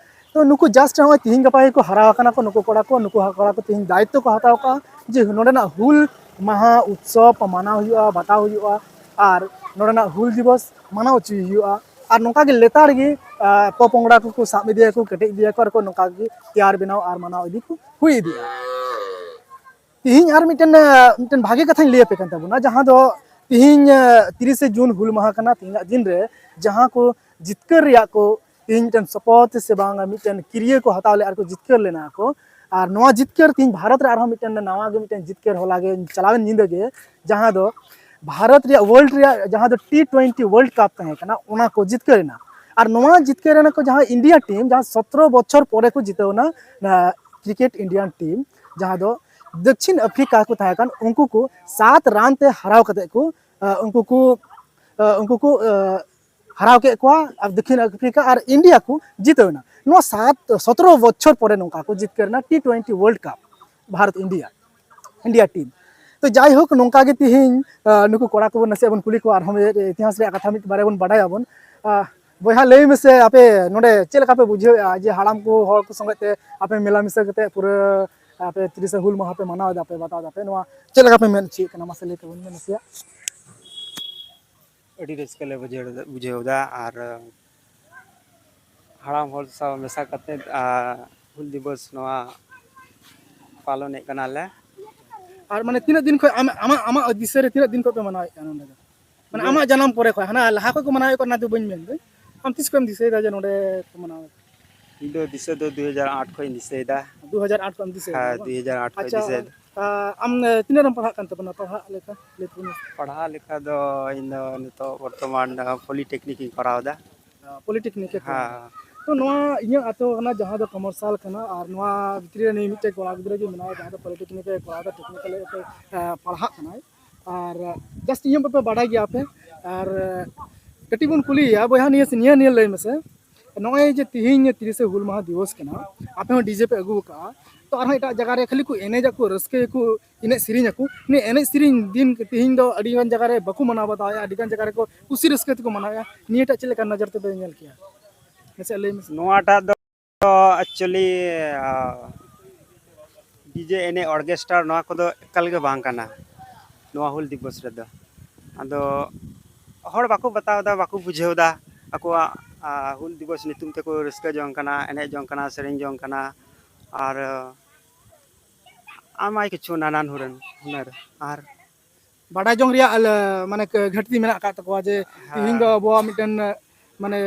ᱛᱚ ᱱᱩᱠᱩ just ᱱᱚᱜᱼᱚᱭ ᱛᱤᱦᱤᱧ ᱜᱟᱯᱟ ᱜᱮᱠᱚ ᱦᱟᱨᱟ ᱟᱠᱟᱱᱟ ᱠᱚ, ᱱᱩᱠᱩ ᱠᱚᱲᱟ ᱠᱚ, ᱱᱩᱠᱩ ᱠᱚᱲᱟ ᱠᱚ ᱛᱤᱦᱤᱧ ᱫᱟᱭᱤᱛᱛᱚ ᱠᱚ ᱦᱟᱛᱟᱣ ᱠᱟᱜᱼᱟ ᱡᱮ ᱱᱚᱰᱮᱱᱟᱜ ᱦᱩᱞ ᱢᱟᱦᱟ ᱩᱛᱥᱚᱵ ᱢᱟᱱᱟᱣ ᱦᱩᱭᱩᱜᱼᱟ, ᱵᱟᱛᱟᱣ ᱦᱩᱭᱩᱜᱼᱟ, ᱟᱨ ᱱᱚᱰᱮᱱᱟᱜ ᱦᱩᱞ ᱫᱤᱵᱚᱥ ᱢᱟᱱᱟᱣ ᱦᱚᱪᱚᱭ ᱦᱩᱭᱩᱜᱼᱟ᱾ ᱟᱨ ᱱᱚᱝᱠᱟ ᱜᱮ ᱞᱮᱛᱟᱲ ᱜᱮ, ᱟᱸ, ᱯᱚᱯᱚᱝᱲᱟ ᱠᱚᱠᱚ ᱥᱟᱵ ᱤᱫᱤᱭᱟᱠᱚ, ᱠᱮᱴᱮᱡ ᱤᱫᱤᱭᱟᱠᱚ, ᱟᱨ ᱠᱚ ᱱᱚᱝᱠᱟ ᱜᱮ ᱛᱮᱭᱟᱨ ᱵᱮᱱᱟᱣ ᱟᱨ ᱢᱟᱱᱟᱣ ᱤᱫᱤ ᱠᱚ ᱦᱩᱭ ᱤᱫᱤᱜᱼᱟ᱾ ᱛᱤᱦᱤᱧ ᱟᱨ ᱢᱤᱫᱴᱮᱱ, ᱟᱸ, ᱢᱤᱫᱴᱮᱱ ᱵᱷᱟᱜᱮ ᱠᱟᱛᱷᱟᱧ ᱞᱟᱹᱭ ᱟᱯᱮ ᱠᱟᱱ ᱛᱟᱵᱚᱱᱟ, ᱡᱟᱦᱟᱸ ᱫᱚ ᱛᱤᱦᱤᱧ, ᱟᱸ, ᱛᱤᱨᱤᱥᱮ ᱡᱩᱱ ᱦᱩᱞ ᱢᱟᱦᱟ ᱠᱟᱱᱟ᱾ ᱛᱤᱦᱤᱧᱟᱜ ᱫᱤᱱ ᱨᱮ ᱡᱟᱦᱟᱸ ᱠᱚ ᱡᱤᱛᱠᱟᱹᱨ ᱨᱮᱭᱟᱜ ᱠᱚ ᱛᱤᱦᱤᱧ ᱢᱤᱫᱴᱮᱱ ᱥᱚᱯᱚᱛ ᱥᱮ ᱵᱟᱝ ᱢᱤᱫᱴᱮᱱ ᱠᱤᱨᱭᱟᱹ ᱠᱚ ᱦᱟᱛᱟᱣ ᱞᱮᱫᱼᱟ ᱟᱨ ᱠᱚ ᱡᱤᱛᱠᱟᱹᱨ ᱞᱮᱱᱟ ᱠᱚ, ᱟᱨ ᱱᱚᱣᱟ ᱡᱤᱛᱠᱟᱹᱨ ᱛᱤᱦᱤᱧ ᱵᱷᱟᱨᱚᱛ ᱨᱮ ᱟᱨᱦᱚᱸ ᱢᱤᱫᱴᱮᱱ ᱱᱟᱣᱟ ᱜᱮ ᱢᱤᱫᱴᱮᱱ ᱡᱤᱛᱠᱟᱹᱨ ᱦᱚᱞᱟ ᱜᱮ ᱪᱟᱞᱟᱣᱮᱱ ᱧᱤᱫᱟᱹ ᱜᱮ, ᱡᱟᱦᱟᱸ ᱫᱚ ᱵᱷᱟᱨᱚᱛ ᱨᱮᱭᱟᱜ world ᱨᱮᱭᱟᱜ ᱡᱟᱦᱟᱸ ᱫᱚ T twenty World Cup ᱛᱟᱦᱮᱸ ᱠᱟᱱᱟ, ᱚᱱᱟ ᱠᱚ ᱡᱤᱛᱠᱟᱹᱨ ᱮᱱᱟ᱾ ᱟᱨ ᱱᱚᱣᱟ ᱡᱤᱛᱠᱟᱹᱨ ᱮᱱᱟ ᱠᱚ ᱡᱟᱦᱟᱸ ᱤᱱᱰᱤᱭᱟ ᱴᱤᱢ, ᱡᱟᱦᱟᱸ ᱥᱚᱛᱨᱚ ᱵᱚᱪᱷᱚᱨ ᱯᱚᱨᱮ ᱠᱚ ᱡᱤᱛᱟᱹᱣ ᱮᱱᱟ, ᱟᱸ, ᱠᱨᱤᱠᱮᱴ ᱤᱱᱰᱤᱭᱟᱱ ᱴᱤᱢ, ᱡᱟᱦᱟᱸ ᱫᱚ ᱫᱚᱠᱠᱷᱤᱱ ᱟᱯᱷᱨᱤᱠᱟ ᱠᱚ ᱛᱟᱦᱮᱸ ᱠᱟᱱ, ᱩᱱᱠᱩ ᱠᱚ ᱥᱟᱛ ᱨᱟᱱ ᱛᱮ ᱦᱟᱨᱟᱣ ᱠᱟᱛᱮ ᱠᱚ, ᱟᱸ, ᱩᱱᱠᱩ ᱠᱚ, ᱟᱸ, ᱩᱱᱠᱩ ᱠᱚ, ᱟᱸ, ᱦᱟᱨᱟᱣ ᱠᱮᱫ ᱠᱚᱣᱟ ᱟᱨ ᱫᱚᱠᱠᱷᱤᱱ ᱟᱯᱷᱨᱤᱠᱟ ᱟᱨ ᱤᱱᱰᱤᱭᱟ ᱠᱚ ᱡᱤᱛᱟᱹᱣ ᱮᱱᱟ᱾ ᱱᱚᱣᱟ ᱥᱟᱛ ᱥᱚᱛᱨᱚ ᱵᱚᱪᱷᱚᱨ ᱯᱚᱨᱮ ᱱᱚᱝᱠᱟ ᱠᱚ ᱡᱤᱛᱠᱟᱹᱨ ᱮᱱᱟ ᱴᱤ ᱴᱩᱭᱮᱱᱴᱤ ᱣᱟᱨᱞᱰ ᱠᱟᱯ, ᱵᱷᱟᱨᱚᱛ ᱤᱱᱰᱤᱭᱟ, ᱤᱱᱰᱤᱭᱟ ᱴᱤᱢ᱾ ᱛᱚ ᱡᱟᱭᱦᱳᱠ, ᱱᱚᱝᱠᱟ ᱜᱮ ᱛᱤᱦᱤᱧ, ᱟᱸ, ᱱᱩᱠᱩ ᱠᱚᱲᱟ ᱠᱚᱵᱚᱱ ᱱᱟᱥᱮᱭᱟᱜ ᱵᱚᱱ ᱠᱩᱞᱤ ᱠᱚᱣᱟ, ᱟᱨᱦᱚᱸ ᱢᱤᱫ ᱤᱛᱤᱦᱟᱥ ᱨᱮᱭᱟᱜ ᱠᱟᱛᱷᱟ ᱢᱤᱫ ᱵᱟᱨᱭᱟ ᱵᱚᱱ ᱵᱟᱰᱟᱭᱟᱵᱚᱱ᱾ ᱟᱸ, ᱵᱚᱭᱦᱟ, ᱞᱟᱹᱭ ᱢᱮᱥᱮ, ᱟᱯᱮ ᱱᱚᱰᱮ ᱪᱮᱫ ᱞᱮᱠᱟ ᱯᱮ ᱵᱩᱡᱷᱟᱹᱣᱮᱫᱼᱟ ᱡᱮ ᱦᱟᱲᱟᱢ ᱠᱚ ᱦᱚᱲ ᱠᱚ ᱥᱚᱸᱜᱮ ᱛᱮ ᱟᱯᱮ ᱢᱮᱞᱟ ᱢᱮᱥᱟ ᱠᱟᱛᱮ ᱯᱩᱨᱟᱹ ᱟᱯᱮ ᱛᱤᱨᱤᱥᱟ ᱦᱩᱞ ᱢᱟᱦᱟ ᱯᱮ ᱢᱟᱱᱟᱣ ᱮᱫᱟ, ᱯᱮ ᱵᱟᱛᱟᱣ ᱮᱫᱟ ᱯᱮ, ᱱᱚᱣᱟ ᱪᱮᱫ ᱞᱮᱠᱟ ᱯᱮ ᱢᱮᱱ ᱦᱚᱪᱚᱭᱮᱫ ᱠᱟᱱᱟ? ᱢᱟᱥᱮ ᱞᱟᱹᱭ ᱛᱟᱵᱚᱱ ᱢᱮ ᱱᱟᱥᱮᱭᱟᱜ᱾ ᱟᱹᱰᱤ ᱨᱟᱹᱥᱠᱟᱹ ᱞᱮ ᱵᱩᱡᱷᱟᱹᱣ, ᱵᱩᱡᱷᱟᱹᱣ ᱮᱫᱟ᱾ ᱟᱨ ᱦᱟᱲᱟᱢ ᱦᱚᱲ ᱥᱟᱶ ᱢᱮᱥᱟ ᱠᱟᱛᱮᱫ, ᱟᱨ ᱦᱩᱞ ᱫᱤᱵᱚᱥ ᱱᱚᱣᱟ ᱯᱟᱞᱚᱱᱮᱫ ᱠᱟᱱᱟᱞᱮ᱾ ᱟᱨ ᱢᱟᱱᱮ ᱛᱤᱱᱟᱹᱜ ᱫᱤᱱ ᱠᱷᱚᱱ ᱟᱢ-, ᱟᱢᱟᱜ, ᱟᱢᱟᱜ ᱫᱤᱥᱟᱹ ᱨᱮ ᱛᱤᱱᱟᱹᱜ ᱫᱤᱱ ᱠᱷᱚᱱ ᱯᱮ ᱢᱟᱱᱟᱣᱮᱫ ᱠᱟᱱᱟ ᱱᱚᱸᱰᱮ ᱫᱚ? ᱢᱟᱱᱮ ᱤᱧ ᱫᱚ ᱟᱢᱟᱜ ᱡᱟᱱᱟᱢ ᱯᱚᱨᱮ ᱠᱷᱚᱱ, ᱦᱟᱱᱟ ᱞᱟᱦᱟ ᱠᱷᱚᱱ ᱠᱚ ᱢᱟᱱᱟᱣᱮᱫ ᱠᱟᱱᱟ, ᱚᱱᱟ ᱫᱚ ᱵᱟᱹᱧ ᱢᱮᱱ ᱫᱟᱹᱧ᱾ ᱟᱢ ᱛᱤᱥ ᱠᱷᱚᱱᱮᱢ ᱫᱤᱥᱟᱹᱭᱮᱫᱟ ᱡᱮ ᱱᱚᱸᱰᱮ ᱠᱚ ᱢᱟᱱᱟᱣᱮᱫ? ᱤᱧ ᱫᱚ ᱫᱤᱥᱟᱹ ᱫᱚ ᱫᱩ ᱦᱟᱡᱟᱨ ᱟᱴ ᱠᱷᱚᱱ ᱤᱧ ᱫᱤᱥᱟᱹᱭᱮᱫᱟ᱾ ᱫᱩ ᱦᱟᱡᱟᱨ ᱟᱴ ᱠᱷᱚᱱ ᱮᱢ ᱫᱤᱥᱟᱹᱭᱮᱫᱟ, ᱦᱮᱸ, ᱵᱟᱝ? ᱫᱩ ᱦᱟᱡᱟᱨ ᱟᱴ ᱠᱷᱚᱱ ᱟᱪᱪᱷᱟ, ᱫᱤᱥᱟᱹᱭᱮᱫᱟ᱾ ᱟ, ᱟᱢ, ᱮ, ᱛᱤᱱᱟᱹᱜ ᱨᱮᱢ ᱯᱟᱲᱦᱟᱜ ᱠᱟᱱ ᱛᱟᱵᱚᱱᱟ? ᱯᱟᱲᱦᱟᱜ ᱞᱮᱠᱟ ᱞᱟᱹᱭ ᱛᱟᱵᱚᱱ ᱢᱮ᱾ ᱯᱟᱲᱦᱟᱣ ᱞᱮᱠᱟ ᱫᱚ ᱤᱧ ᱫᱚ ᱱᱤᱛᱚᱜ ᱵᱚᱨᱛᱚᱢᱟᱱ, ᱟ, ᱯᱚᱞᱤᱴᱮᱠᱱᱤᱠ ᱤᱧ ᱠᱚᱨᱟᱣ ᱮᱫᱟ᱾ ᱟ, ᱯᱚᱞᱤᱴᱮᱠᱱᱤᱠ ᱮ ᱠᱚᱨᱟᱣ ᱮᱫᱟ᱾ ᱦᱮᱸ᱾ ᱛᱚ, ᱱᱚᱣᱟ ᱤᱧᱟᱹᱜ ᱟᱛᱳ ᱠᱟᱱᱟ, ᱡᱟᱦᱟᱸ ᱫᱚ ᱠᱚᱢᱚᱨᱥᱟᱞ ᱠᱟᱱᱟ, ᱟᱨ ᱱᱚᱣᱟ ᱵᱷᱤᱛᱨᱤ ᱨᱮ ᱱᱩᱭ ᱢᱤᱫᱴᱮᱡ ᱠᱚᱲᱟ ᱜᱤᱫᱽᱨᱟᱹ ᱜᱮ ᱢᱮᱱᱟᱭᱟ, ᱡᱟᱦᱟᱸ ᱫᱚ ᱯᱚᱞᱤᱴᱮᱠᱱᱤᱠ ᱮ ᱠᱚᱨᱟᱣ ᱮᱫᱟ, ᱴᱮᱠᱱᱤᱠᱮᱞ ᱮ, ᱮ, ᱯᱟᱲᱦᱟᱜ ᱠᱟᱱᱟᱭ᱾ ᱟᱨ just ᱤᱧᱟᱹᱜ ᱵᱟᱯᱮ ᱵᱟᱰᱟᱭ ᱜᱮᱭᱟ ᱯᱮ᱾ ᱟᱨ ᱠᱟᱹᱴᱤᱡ ᱵᱚᱱ ᱠᱩᱞᱤᱭᱮᱭᱟ, ᱵᱚᱭᱦᱟ, ᱱᱤᱭᱟᱹ, ᱱᱤᱭᱟᱹ, ᱱᱤᱭᱟᱹ ᱞᱟᱹᱭ ᱢᱮᱥᱮ, ᱱᱚᱜᱼᱚᱭ ᱡᱮ ᱛᱤᱦᱤᱧ ᱛᱤᱨᱤᱥᱮ ᱦᱩᱞ ᱢᱟᱦᱟ ᱫᱤᱵᱚᱥ ᱠᱟᱱᱟ, ᱟᱯᱮ ᱦᱚᱸ ᱰᱤᱡᱮ ᱯᱮ ᱟᱹᱜᱩ ᱟᱠᱟᱫᱼᱟ, ᱛᱚ ᱟᱨᱦᱚᱸ ᱮᱴᱟᱜ ᱡᱟᱭᱜᱟ ᱨᱮ ᱠᱷᱟᱹᱞᱤ ᱠᱚ ᱮᱱᱮᱡ ᱟᱠᱚ, ᱨᱟᱹᱥᱠᱟᱹᱭᱟᱠᱚ, ᱮᱱᱮᱡ ᱥᱮᱨᱮᱧ ᱟᱠᱚ᱾ ᱱᱤᱭᱟᱹ ᱮᱱᱮᱡ ᱥᱮᱨᱮᱧ ᱫᱤᱱ ᱛᱤᱦᱤᱧ ᱫᱚ ᱟᱹᱰᱤ ᱜᱟᱱ ᱡᱟᱭᱜᱟ ᱨᱮ ᱵᱟᱠᱚ ᱢᱟᱱᱟᱣ ᱵᱟᱛᱟᱣᱮᱫᱼᱟ, ᱟᱹᱰᱤ ᱜᱟᱱ ᱡᱟᱭᱜᱟ ᱨᱮᱠᱚ ᱠᱩᱥᱤ ᱨᱟᱹᱥᱠᱟᱹ ᱛᱮᱠᱚ ᱢᱟᱱᱟᱣᱮᱫᱼᱟ᱾ ᱱᱤᱭᱟᱹᱴᱟᱜ ᱪᱮᱫ ᱞᱮᱠᱟ ᱱᱚᱡᱚᱨ ᱛᱮᱯᱮ ᱧᱮᱞ ᱠᱮᱭᱟ? ᱢᱟᱥᱮ ᱞᱟᱹᱭ ᱢᱮᱥᱮ᱾ ᱱᱚᱣᱟᱴᱟᱜ ᱫᱚ actually, ᱟ, ᱰᱤᱡᱮ ᱮᱱᱮᱡ, ᱚᱨᱜᱮᱥᱴᱟᱨ, ᱱᱚᱣᱟ ᱠᱚᱫᱚ ᱮᱠᱟᱞ ᱜᱮ ᱵᱟᱝ ᱠᱟᱱᱟ ᱱᱚᱣᱟ ᱦᱩᱞ ᱫᱤᱵᱚᱥ ᱨᱮᱫᱚ᱾ ᱟᱫᱚ ᱦᱚᱲ ᱵᱟᱠᱚ ᱵᱟᱛᱟᱣ ᱮᱫᱟ, ᱵᱟᱠᱚ ᱵᱩᱡᱷᱟᱹᱣ ᱮᱫᱟ᱾ ᱟᱠᱚᱣᱟᱜ, ᱟ, ᱦᱩᱞ ᱫᱤᱵᱚᱥ ᱧᱩᱛᱩᱢ ᱛᱮᱠᱚ ᱨᱟᱹᱥᱠᱟᱹ ᱡᱚᱝ ᱠᱟᱱᱟ, ᱮᱱᱮᱡ ᱡᱚᱝ ᱠᱟᱱᱟ, ᱥᱮᱨᱮᱧ ᱡᱚᱝ ᱠᱟᱱᱟ᱾ ᱟᱨ, ᱟ, ᱟᱭᱢᱟ ᱠᱤᱪᱷᱩ ᱱᱟᱱᱟᱱ ᱦᱩᱱᱟᱹᱨ, ᱦᱩᱱᱟᱹᱨ᱾ ᱟᱨ ᱵᱟᱰᱟᱭ ᱡᱚᱝ ᱨᱮᱭᱟᱜ ᱟᱞ-, ᱢᱟᱱᱮ ᱠ-, ᱜᱷᱟᱹᱴᱛᱤ ᱢᱮᱱᱟᱜ ᱟᱠᱟᱫ ᱛᱟᱠᱚᱣᱟ ᱡᱮ ᱛᱤᱦᱤᱧ ᱫᱚ ᱦᱮᱸ᱾ ᱟᱵᱚᱣᱟᱜ ᱢᱤᱫᱴᱮᱱ, ᱢᱟᱱᱮ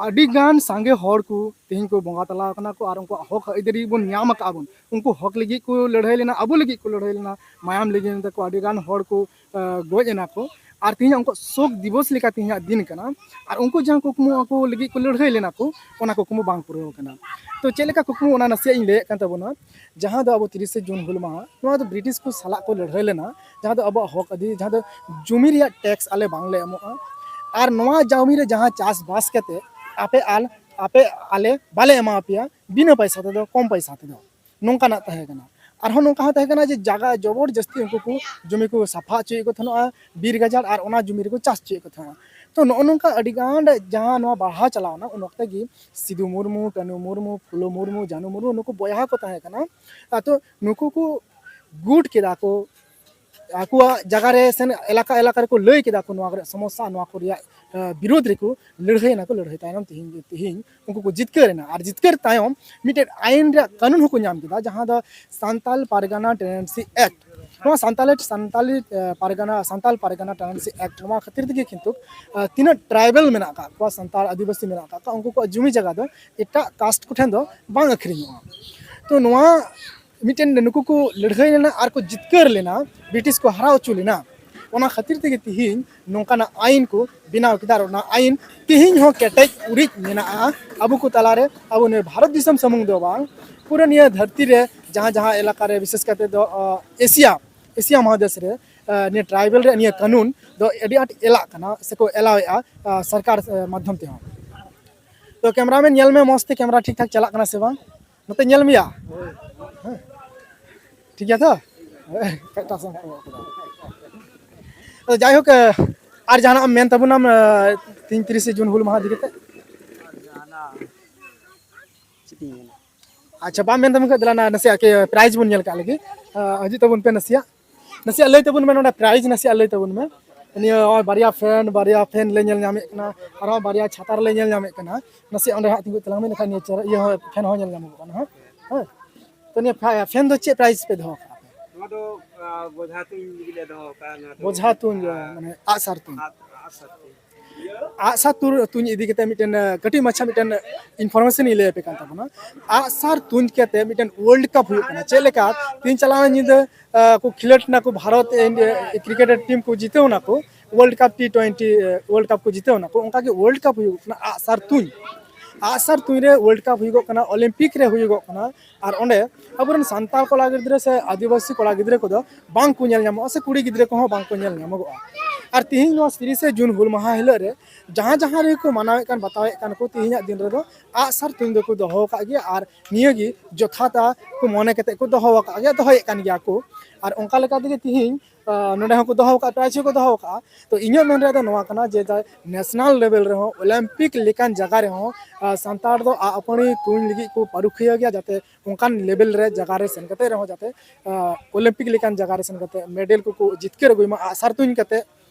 ᱟᱹᱰᱤ ᱜᱟᱱ ᱥᱟᱸᱜᱮ ᱦᱚᱲ ᱠᱚ ᱛᱤᱦᱤᱧ ᱠᱚ ᱵᱚᱸᱜᱟ ᱛᱟᱞᱟ ᱟᱠᱟᱱᱟ ᱠᱚ ᱟᱨ ᱩᱱᱠᱩᱣᱟᱜ ᱦᱚᱠ ᱟᱹᱭᱫᱟᱹᱨᱤ ᱵᱚᱱ ᱧᱟᱢ ᱟᱠᱟᱫᱼᱟ ᱵᱚᱱ᱾ ᱩᱱᱠᱩ ᱦᱚᱠ ᱞᱟᱹᱜᱤᱫ ᱠᱚ ᱞᱟᱹᱲᱦᱟᱹᱭ ᱞᱮᱱᱟ, ᱟᱵᱚ ᱞᱟᱹᱜᱤᱫ ᱠᱚ ᱞᱟᱹᱲᱦᱟᱹᱭ ᱞᱮᱱᱟ, ᱢᱟᱭᱟᱢ ᱞᱤᱸᱜᱤ ᱮᱱ ᱛᱟᱠᱚ, ᱟᱹᱰᱤ ᱜᱟᱱ ᱦᱚᱲ ᱠᱚ, ᱟ, ᱜᱚᱡ ᱮᱱᱟ ᱠᱚ᱾ ᱟᱨ ᱛᱤᱦᱤᱧ ᱩᱱᱠᱩᱣᱟᱜ ᱥᱳᱠ ᱫᱤᱵᱚᱥ ᱞᱮᱠᱟ ᱛᱤᱦᱤᱧᱟᱜ ᱫᱤᱱ ᱠᱟᱱᱟ᱾ ᱟᱨ ᱩᱱᱠᱩ ᱡᱟᱦᱟᱸ ᱠᱩᱠᱢᱩ ᱟᱠᱚ ᱞᱟᱹᱜᱤᱫ ᱠᱚ ᱞᱟᱹᱲᱦᱟᱹᱭ ᱞᱮᱱᱟ ᱠᱚ, ᱚᱱᱟ ᱠᱩᱠᱢᱩ ᱵᱟᱝ ᱯᱩᱨᱟᱹᱣ ᱟᱠᱟᱱᱟ᱾ ᱛᱚ ᱪᱮᱫ ᱞᱮᱠᱟ ᱠᱩᱠᱢᱩ, ᱚᱱᱟ ᱱᱟᱥᱮᱭᱟᱜ ᱤᱧ ᱞᱟᱹᱭᱮᱫ ᱠᱟᱱ ᱛᱟᱵᱚᱱᱟ᱾ ᱡᱟᱦᱟᱸ ᱫᱚ ᱟᱵᱚ ᱛᱤᱨᱤᱥᱮ ᱡᱩᱱ ᱦᱩᱞ ᱢᱟᱦᱟ, ᱱᱚᱣᱟ ᱫᱚ ᱵᱨᱤᱴᱤᱥ ᱠᱚ ᱥᱟᱞᱟᱜ ᱠᱚ ᱞᱟᱹᱲᱦᱟᱹᱭ ᱞᱮᱱᱟ, ᱡᱟᱦᱟᱸ ᱫᱚ ᱟᱵᱚᱣᱟᱜ ᱦᱚᱠ ᱟᱹᱫᱷᱤ, ᱡᱟᱦᱟᱸ ᱫᱚ ᱡᱩᱢᱤ ᱨᱮᱭᱟᱜ ᱴᱮᱠᱥ ᱟᱞᱮ ᱵᱟᱝᱞᱮ ᱮᱢᱚᱜᱼᱟ᱾ ᱟᱨ ᱱᱚᱣᱟ ᱡᱚᱢᱤ ᱨᱮ ᱡᱟᱦᱟᱸ ᱪᱟᱥᱵᱟᱥ ᱠᱟᱛᱮ ᱟᱯᱮ ᱟᱞ ᱟᱯᱮ ᱟᱞᱮ ᱵᱟᱞᱮ ᱮᱢᱟ ᱯᱮᱭᱟ ᱵᱤᱱᱟᱹ ᱯᱚᱭᱥᱟ ᱛᱮᱫᱚ, ᱠᱚᱢ ᱯᱚᱭᱥᱟ ᱛᱮᱫᱚ, ᱱᱚᱝᱠᱟᱱᱟᱜ ᱛᱟᱦᱮᱸ ᱠᱟᱱᱟ᱾ ᱟᱨᱦᱚᱸ ᱱᱚᱝᱠᱟ ᱦᱚᱸ ᱛᱟᱦᱮᱸ ᱠᱟᱱᱟ ᱡᱮ ᱡᱟᱭᱜᱟ ᱡᱚᱵᱚᱨ ᱡᱟᱹᱥᱛᱤ ᱩᱱᱠᱩ ᱠᱚ ᱡᱚᱢᱤ ᱠᱚ ᱥᱟᱯᱷᱟ ᱦᱚᱪᱚᱭᱮᱫ ᱠᱚ ᱛᱟᱦᱮᱱᱟ, ᱵᱤᱨ ᱜᱟᱡᱟᱲ, ᱟᱨ ᱚᱱᱟ ᱡᱚᱢᱤ ᱨᱮᱠᱚ ᱪᱟᱥ ᱦᱚᱪᱚᱭᱮᱫ ᱠᱚ ᱛᱟᱦᱮᱱᱟ᱾ ᱛᱚ ᱱᱚᱜᱼᱚ ᱱᱚᱝᱠᱟ ᱟᱹᱰᱤ ᱜᱟᱱ ᱡᱟᱦᱟᱸ ᱱᱚᱣᱟ ᱵᱟᱲᱦᱟᱣ ᱪᱟᱞᱟᱣᱱᱟ, ᱩᱱ ᱚᱠᱛᱮ ᱜᱮ ᱥᱤᱫᱩ ᱢᱩᱨᱢᱩ, ᱠᱟᱹᱱᱩ ᱢᱩᱨᱢᱩ, ᱯᱷᱩᱞᱳ ᱢᱩᱨᱢᱩ, ᱡᱟᱱᱩ ᱢᱩᱨᱢᱩ, ᱱᱩᱠᱩ ᱵᱚᱭᱦᱟ ᱠᱚ ᱛᱟᱦᱮᱸ ᱠᱟᱱᱟ᱾ ᱟᱨ ᱛᱚ ᱱᱩᱠᱩ ᱠᱚ ᱜᱩᱴ ᱠᱮᱫᱟ ᱠᱚ, ᱟᱠᱚᱣᱟᱜ ᱡᱟᱭᱜᱟ ᱨᱮ ᱥᱮ ᱮᱞᱟᱠᱟ ᱮᱞᱟᱠᱟ ᱨᱮᱠᱚ ᱞᱟᱹᱭ ᱠᱮᱫᱟ ᱠᱚ ᱱᱚᱣᱟ ᱠᱚᱨᱮ ᱥᱚᱢᱚᱥᱥᱟ, ᱱᱚᱣᱟ ᱠᱚ ᱨᱮᱭᱟᱜ, ᱟᱸ, ᱵᱤᱨᱳᱫᱷ ᱨᱮᱠᱚ ᱞᱟᱹᱲᱦᱟᱹᱭ ᱮᱱᱟ ᱠᱚ᱾ ᱞᱟᱹᱲᱦᱟᱹᱭ ᱛᱟᱭᱱᱚᱢ ᱛᱤᱦᱤᱧ, ᱛᱤᱦᱤᱧ ᱩᱱᱠᱩ ᱠᱚ ᱡᱤᱛᱠᱟᱹᱨ ᱮᱱᱟ᱾ ᱟᱨ ᱡᱤᱛᱠᱟᱹᱨ ᱛᱟᱭᱚᱢ ᱢᱤᱫᱴᱮᱱ ᱟᱭᱤᱱ ᱨᱮᱭᱟᱜ ᱠᱟᱹᱱᱩᱱ ᱦᱚᱸᱠᱚ ᱧᱟᱢ ᱠᱮᱫᱟ, ᱡᱟᱦᱟᱸ ᱫᱚ ᱥᱟᱱᱛᱟᱞ ᱯᱟᱨᱜᱟᱱᱟ ᱴᱮᱱᱰᱮᱱᱥᱤ ᱮᱠᱴ᱾ ᱱᱚᱣᱟ ᱥᱟᱱᱛᱟᱞᱤ, ᱥᱟᱱᱛᱟᱞᱤ, ᱟᱸ, ᱯᱟᱨᱜᱟᱱᱟ, ᱥᱟᱱᱛᱟᱞ ᱯᱟᱨᱜᱟᱱᱟ ᱴᱮᱱᱰᱮᱱᱥᱤ ᱮᱠᱴ, ᱱᱚᱣᱟ ᱠᱷᱟᱹᱛᱤᱨ ᱛᱮᱜᱮ ᱠᱤᱱᱛᱩ, ᱟᱸ, ᱛᱤᱱᱟᱹᱜ ᱴᱨᱟᱭᱵᱟᱞ ᱢᱮᱱᱟᱜ ᱟᱠᱟᱫ ᱠᱚᱣᱟ, ᱥᱟᱱᱛᱟᱲ ᱟᱹᱫᱤᱵᱟᱹᱥᱤ ᱢᱮᱱᱟᱜ ᱟᱠᱟᱫ ᱠᱚᱣᱟ, ᱩᱱᱠᱩ ᱠᱚᱣᱟᱜ ᱡᱩᱢᱤ ᱡᱟᱭᱜᱟ ᱫᱚ ᱮᱴᱟᱜ ᱠᱟᱥᱴ ᱠᱚᱴᱷᱮᱱ ᱫᱚ ᱵᱟᱝ ᱟᱹᱠᱷᱨᱤᱧᱚᱜᱼᱟ᱾ ᱛᱚ ᱱᱚᱣᱟ ᱢᱤᱫᱴᱮᱱ ᱱᱩᱠᱩ ᱠᱚ ᱞᱟᱹᱲᱦᱟᱹᱭ ᱞᱮᱱᱟ ᱟᱨ ᱠᱚ ᱡᱤᱛᱠᱟᱹᱨ ᱞᱮᱱᱟ, ᱵᱨᱤᱴᱤᱥ ᱠᱚ ᱦᱟᱨᱟᱣ ᱦᱚᱪᱚ ᱞᱮᱱᱟ᱾ ᱚᱱᱟ ᱠᱷᱟᱹᱛᱤᱨ ᱛᱮᱜᱮ ᱛᱤᱦᱤᱧ ᱱᱚᱝᱠᱟᱱᱟᱜ ᱟᱭᱤᱱ ᱠᱚ ᱵᱮᱱᱟᱣ ᱠᱮᱫᱟ᱾ ᱟᱨ ᱚᱱᱟ ᱟᱭᱤᱱ ᱛᱤᱦᱤᱧ ᱦᱚᱸ ᱠᱮᱴᱮᱡ ᱩᱨᱤᱡ ᱢᱮᱱᱟᱜᱼᱟ ᱟᱵᱚ ᱠᱚ ᱛᱟᱞᱟᱨᱮ, ᱟᱵᱚ ᱱᱤᱭᱟᱹ ᱵᱷᱟᱨᱚᱛ ᱫᱤᱥᱚᱢ ᱥᱩᱢᱩᱝ ᱫᱚ ᱵᱟᱝ, ᱯᱩᱨᱟᱹ ᱱᱤᱭᱟᱹ ᱫᱷᱟᱹᱨᱛᱤ ᱨᱮ ᱡᱟᱦᱟᱸ ᱡᱟᱦᱟᱸ ᱮᱞᱟᱠᱟ ᱨᱮ, ᱵᱤᱥᱮᱥ ᱠᱟᱛᱮ ᱫᱚ, ᱟᱸ, ᱮᱥᱤᱭᱟ, ᱮᱥᱤᱭᱟ ᱢᱚᱦᱟᱫᱮᱥ ᱨᱮ, ᱟᱸ, ᱱᱤᱭᱟᱹ ᱴᱨᱟᱭᱵᱟᱞ ᱨᱮ ᱱᱤᱭᱟᱹ ᱠᱟᱹᱱᱩᱱ ᱫᱚ ᱟᱹᱰᱤ ᱟᱸᱴ ᱮᱞᱟᱜ ᱠᱟᱱᱟ ᱥᱮᱠᱚ ᱮᱞᱟᱣᱮᱫᱼᱟ, ᱟᱸ, ᱥᱚᱨᱠᱟᱨ, ᱟᱸ, ᱢᱟᱫᱽᱫᱷᱚᱢ ᱛᱮᱦᱚᱸ᱾ ᱛᱚ ᱠᱮᱢᱨᱟᱢᱮᱱ ᱧᱮᱞ ᱢᱮ ᱢᱚᱡᱽ ᱛᱮ, ᱠᱮᱢᱨᱟ ᱴᱷᱤᱠ ᱴᱷᱟᱠ ᱪᱟᱞᱟᱜ ᱠᱟᱱᱟ ᱥᱮ ᱵᱟᱝ? ᱱᱚᱛᱮ ᱧᱮᱞ ᱢᱮᱭᱟ᱾ ᱦᱮᱸ᱾ ᱴᱷᱤᱠ ᱜᱮᱭᱟ ᱛᱚ? ᱮᱴᱟᱜ ᱥᱮᱫ ᱮᱢ ᱠᱚᱭᱚᱜ ᱠᱮᱫᱟ᱾ ᱟᱫᱚ ᱡᱟᱭᱦᱳᱠ, ᱟᱨ ᱡᱟᱦᱟᱱᱟᱜ ᱮᱢ ᱢᱮᱱ ᱛᱟᱵᱚᱱᱟᱢ, ᱛᱤᱦᱤᱧ ᱛᱤᱨᱤᱥᱮ ᱡᱩᱱ ᱦᱩᱞ ᱢᱟᱦᱟ ᱤᱫᱤ ᱠᱟᱛᱮ? ᱪᱮᱫ ᱤᱧ ᱢᱮᱱᱟ? ᱟᱪᱪᱷᱟ, ᱵᱟᱢ ᱢᱮᱱ ᱛᱟᱵᱚᱱ ᱠᱷᱟᱱ ᱫᱮᱞᱟ ᱱᱟ-, ᱱᱟᱥᱮᱭᱟᱜ ᱠᱮ ᱯᱨᱟᱭᱤᱡᱽ ᱵᱚᱱ ᱧᱮᱞ ᱠᱟᱜ ᱞᱮᱜᱮ᱾ ᱟᱸ, ᱦᱤᱡᱩᱜ ᱛᱟᱵᱚᱱ ᱯᱮ ᱱᱟᱥᱮᱭᱟᱜ᱾ ᱱᱟᱥᱮᱭᱟᱜ ᱞᱟᱹᱭ ᱛᱟᱵᱚᱱ ᱢᱮ, ᱱᱚᱰᱮ ᱯᱨᱟᱭᱤᱡᱽ ᱱᱟᱥᱮᱭᱟᱜ ᱞᱟᱹᱭ ᱛᱟᱵᱚᱱ ᱢᱮ᱾ ᱱᱤᱭᱟᱹ ᱱᱚᱜᱼᱚᱭ ᱵᱟᱨᱭᱟ ᱯᱷᱮᱱ, ᱵᱟᱨᱭᱟ ᱯᱷᱮᱱ ᱞᱮ ᱧᱮᱞ ᱧᱟᱢᱮᱫ ᱠᱟᱱᱟ, ᱟᱨᱦᱚᱸ ᱵᱟᱨᱭᱟ ᱪᱷᱟᱛᱟᱨ ᱞᱮ ᱧᱮᱞ ᱧᱟᱢᱮᱫ ᱠᱟᱱᱟ᱾ ᱱᱟᱥᱮᱭᱟᱜ ᱚᱸᱰᱮ ᱦᱟᱸᱜ ᱛᱤᱸᱜᱩ ᱛᱟᱞᱟᱝ ᱢᱮ, ᱤᱱᱟᱹᱠᱷᱟᱱ ᱱᱤᱭᱟᱹ ᱪᱮᱦᱨᱟ, ᱤᱭᱟᱹ ᱦᱚᱸ, ᱯᱷᱮᱱ ᱦᱚᱸ ᱧᱮᱞ ᱧᱟᱢᱚᱜ ᱠᱟᱱᱟ ᱦᱟᱸᱜ᱾ ᱦᱮᱸ᱾ ᱛᱚ ᱱᱤᱭᱟᱹ ᱯᱷᱮ-, ᱯᱷᱮᱱ ᱫᱚ ᱪᱮᱫ ᱯᱨᱟᱭᱤᱡᱽ ᱯᱮ ᱫᱚᱦᱚ ᱠᱟᱜᱼᱟ ᱯᱮ? ᱱᱚᱣᱟ ᱫᱚ, ᱟᱸ, ᱵᱚᱡᱷᱟ ᱛᱩᱧ ᱞᱟᱹᱜᱤᱫ ᱞᱮ ᱫᱚᱦᱚ ᱠᱟᱜᱼᱟ᱾ ᱱᱚᱣᱟ ᱫᱚ ᱵᱚᱡᱷᱟ ᱛᱩᱧ, ᱟᱸ, ᱢᱟᱱᱮ ᱟᱜᱼᱥᱟᱨ ᱛᱩᱧ᱾ ᱟᱜ-, ᱟᱜᱼᱥᱟᱨ ᱛᱩᱧ᱾ ᱟᱜᱼᱥᱟᱨ ᱛᱩᱨ-, ᱛᱩᱧ ᱤᱫᱤ ᱠᱟᱛᱮ ᱢᱤᱫᱴᱮᱱ, ᱟᱸ, ᱠᱟᱹᱴᱤᱡ ᱢᱟᱪᱷᱟ ᱢᱤᱫᱴᱮᱱ ᱤᱱᱯᱷᱚᱨᱢᱮᱥᱚᱱ ᱤᱧ ᱞᱟᱹᱭ ᱟᱯᱮ ᱠᱟᱱ ᱛᱟᱵᱚᱱᱟ᱾ ᱟᱜᱼᱥᱟᱨ ᱛᱩᱧ ᱠᱟᱛᱮ ᱢᱤᱫᱴᱮᱱ ᱣᱟᱨᱞᱰ ᱠᱟᱯ ᱦᱩᱭᱩᱜ ᱠᱟᱱᱟ᱾ ᱪᱮᱫ ᱞᱮᱠᱟ ᱛᱮᱦᱮᱧ ᱪᱟᱞᱟᱣ ᱧᱤᱫᱟᱹ, ᱟᱸ, ᱠᱚ ᱠᱷᱮᱞᱳᱰ ᱮᱱᱟ ᱠᱚ, ᱵᱷᱟᱨᱚᱛ, ᱤᱱᱰᱤᱭᱟ, ᱠᱨᱤᱠᱮᱴ ᱴᱤᱢ ᱠᱚ ᱡᱤᱛᱟᱹᱣ ᱮᱱᱟ ᱠᱚ, ᱣᱟᱨᱞᱰ ᱠᱟᱯ ᱴᱤ ᱴᱩᱭᱮᱱᱴᱤ, ᱟᱸ, ᱣᱟᱨᱞᱰ ᱠᱟᱯ ᱠᱚ ᱡᱤᱛᱟᱹᱣ ᱮᱱᱟ ᱠᱚ, ᱚᱱᱠᱟ ᱜᱮ ᱣᱟᱨᱞᱰ ᱠᱟᱯ ᱦᱩᱭᱩᱜ ᱠᱟᱱᱟ ᱟᱜᱼᱥᱟᱨ ᱛᱩᱧ᱾ ᱟᱜᱼᱥᱟᱨ ᱛᱩᱧ ᱨᱮ ᱣᱟᱨᱞᱰ ᱠᱟᱯ ᱦᱩᱭᱩᱜᱚᱜ ᱠᱟᱱᱟ, ᱚᱞᱤᱢᱯᱤᱠ ᱨᱮ ᱦᱩᱭᱩᱜᱚᱜ ᱠᱟᱱᱟ, ᱟᱨ ᱚᱸᱰᱮ ᱟᱵᱚᱨᱮᱱ ᱥᱟᱱᱛᱟᱲ ᱠᱚᱲᱟ ᱜᱤᱫᱽᱨᱟᱹ ᱥᱮ ᱟᱹᱫᱤᱵᱟᱹᱥᱤ ᱠᱚᱲᱟ ᱜᱤᱫᱽᱨᱟᱹ ᱠᱚᱫᱚ ᱵᱟᱝ ᱠᱚ ᱧᱮᱞ ᱧᱟᱢᱚᱜᱼᱟ, ᱥᱮ ᱠᱩᱲᱤ ᱜᱤᱫᱽᱨᱟᱹ ᱠᱚᱦᱚᱸ ᱵᱟᱝ ᱠᱚ ᱧᱮᱞ ᱧᱟᱢᱚᱜᱚᱜᱼᱟ᱾ ᱟᱨ ᱛᱤᱦᱤᱧ ᱱᱚᱣᱟ ᱛᱤᱨᱤᱥᱮ ᱡᱩᱱ ᱦᱩᱞ ᱢᱟᱦᱟ ᱦᱤᱞᱳᱜ ᱨᱮ ᱡᱟᱦᱟᱸ ᱡᱟᱦᱟᱸ ᱨᱮᱜᱮ ᱠᱚ ᱢᱟᱱᱟᱣᱮᱫ ᱠᱟᱱ, ᱵᱟᱛᱟᱣᱮᱫ ᱠᱟᱱ ᱠᱚ, ᱛᱤᱦᱤᱧᱟᱜ ᱫᱤᱱ ᱨᱮᱫᱚ ᱟᱜᱼᱥᱟᱨ ᱛᱩᱧ ᱫᱚᱠᱚ ᱫᱚᱦᱚ ᱟᱠᱟᱫ ᱜᱮᱭᱟ᱾ ᱟᱨ ᱱᱤᱭᱟᱹ ᱜᱮ ᱡᱚᱛᱷᱟᱛᱟ ᱠᱚ ᱢᱚᱱᱮ ᱠᱟᱛᱮ ᱠᱚ ᱫᱚᱦᱚ ᱟᱠᱟᱫ ᱜᱮᱭᱟ, ᱫᱚᱦᱚᱭᱮᱫ ᱠᱟᱱ ᱜᱮᱭᱟ ᱠᱚ᱾ ᱟᱨ ᱚᱱᱠᱟ ᱞᱮᱠᱟ ᱛᱮᱜᱮ ᱛᱤᱦᱤᱧ, ᱟᱸ, ᱱᱚᱰᱮ ᱦᱚᱸᱠᱚ ᱫᱚᱦᱚ ᱟᱠᱟᱫ, ᱯᱨᱟᱭᱤᱡᱽ ᱦᱚᱸᱠᱚ ᱫᱚᱦᱚ ᱟᱠᱟᱫᱼᱟ᱾ ᱛᱚ ᱤᱧᱟᱹᱜ ᱢᱮᱱ ᱨᱮᱭᱟᱜ ᱫᱚ ᱱᱚᱣᱟ ᱠᱟᱱᱟ ᱡᱮ ᱱᱮᱥᱱᱟᱞ ᱞᱮᱵᱮᱞ ᱨᱮᱦᱚᱸ, ᱚᱞᱤᱢᱯᱤᱠ ᱞᱮᱠᱟᱱ ᱡᱟᱭᱜᱟ ᱨᱮᱦᱚᱸ, ᱟᱸ, ᱥᱟᱱᱛᱟᱲ ᱫᱚ ᱟᱜ ᱟᱹᱯᱟᱹᱲᱤ ᱛᱩᱧ ᱞᱟᱹᱜᱤᱫ ᱠᱚ ᱯᱟᱹᱨᱩᱠᱷᱤᱭᱟᱹ ᱜᱮᱭᱟ, ᱡᱟᱛᱮ ᱚᱱᱠᱟᱱ ᱞᱮᱵᱮᱞ ᱨᱮ ᱡᱟᱭᱜᱟ ᱨᱮ ᱥᱮᱱ ᱠᱟᱛᱮ ᱨᱮᱦᱚᱸ ᱡᱟᱛᱮ, ᱟᱸ, ᱚᱞᱤᱢᱯᱤᱠ ᱞᱮᱠᱟᱱ ᱡᱟᱭᱜᱟ ᱨᱮ ᱥᱮᱱ ᱠᱟᱛᱮ ᱢᱮᱰᱮᱞ ᱠᱚᱠᱚ ᱡᱤᱛᱠᱟᱹᱨ ᱟᱹᱜᱩᱭ ᱢᱟ, ᱟᱜᱼᱥᱟᱨ ᱛᱩᱧ ᱠᱟᱛᱮ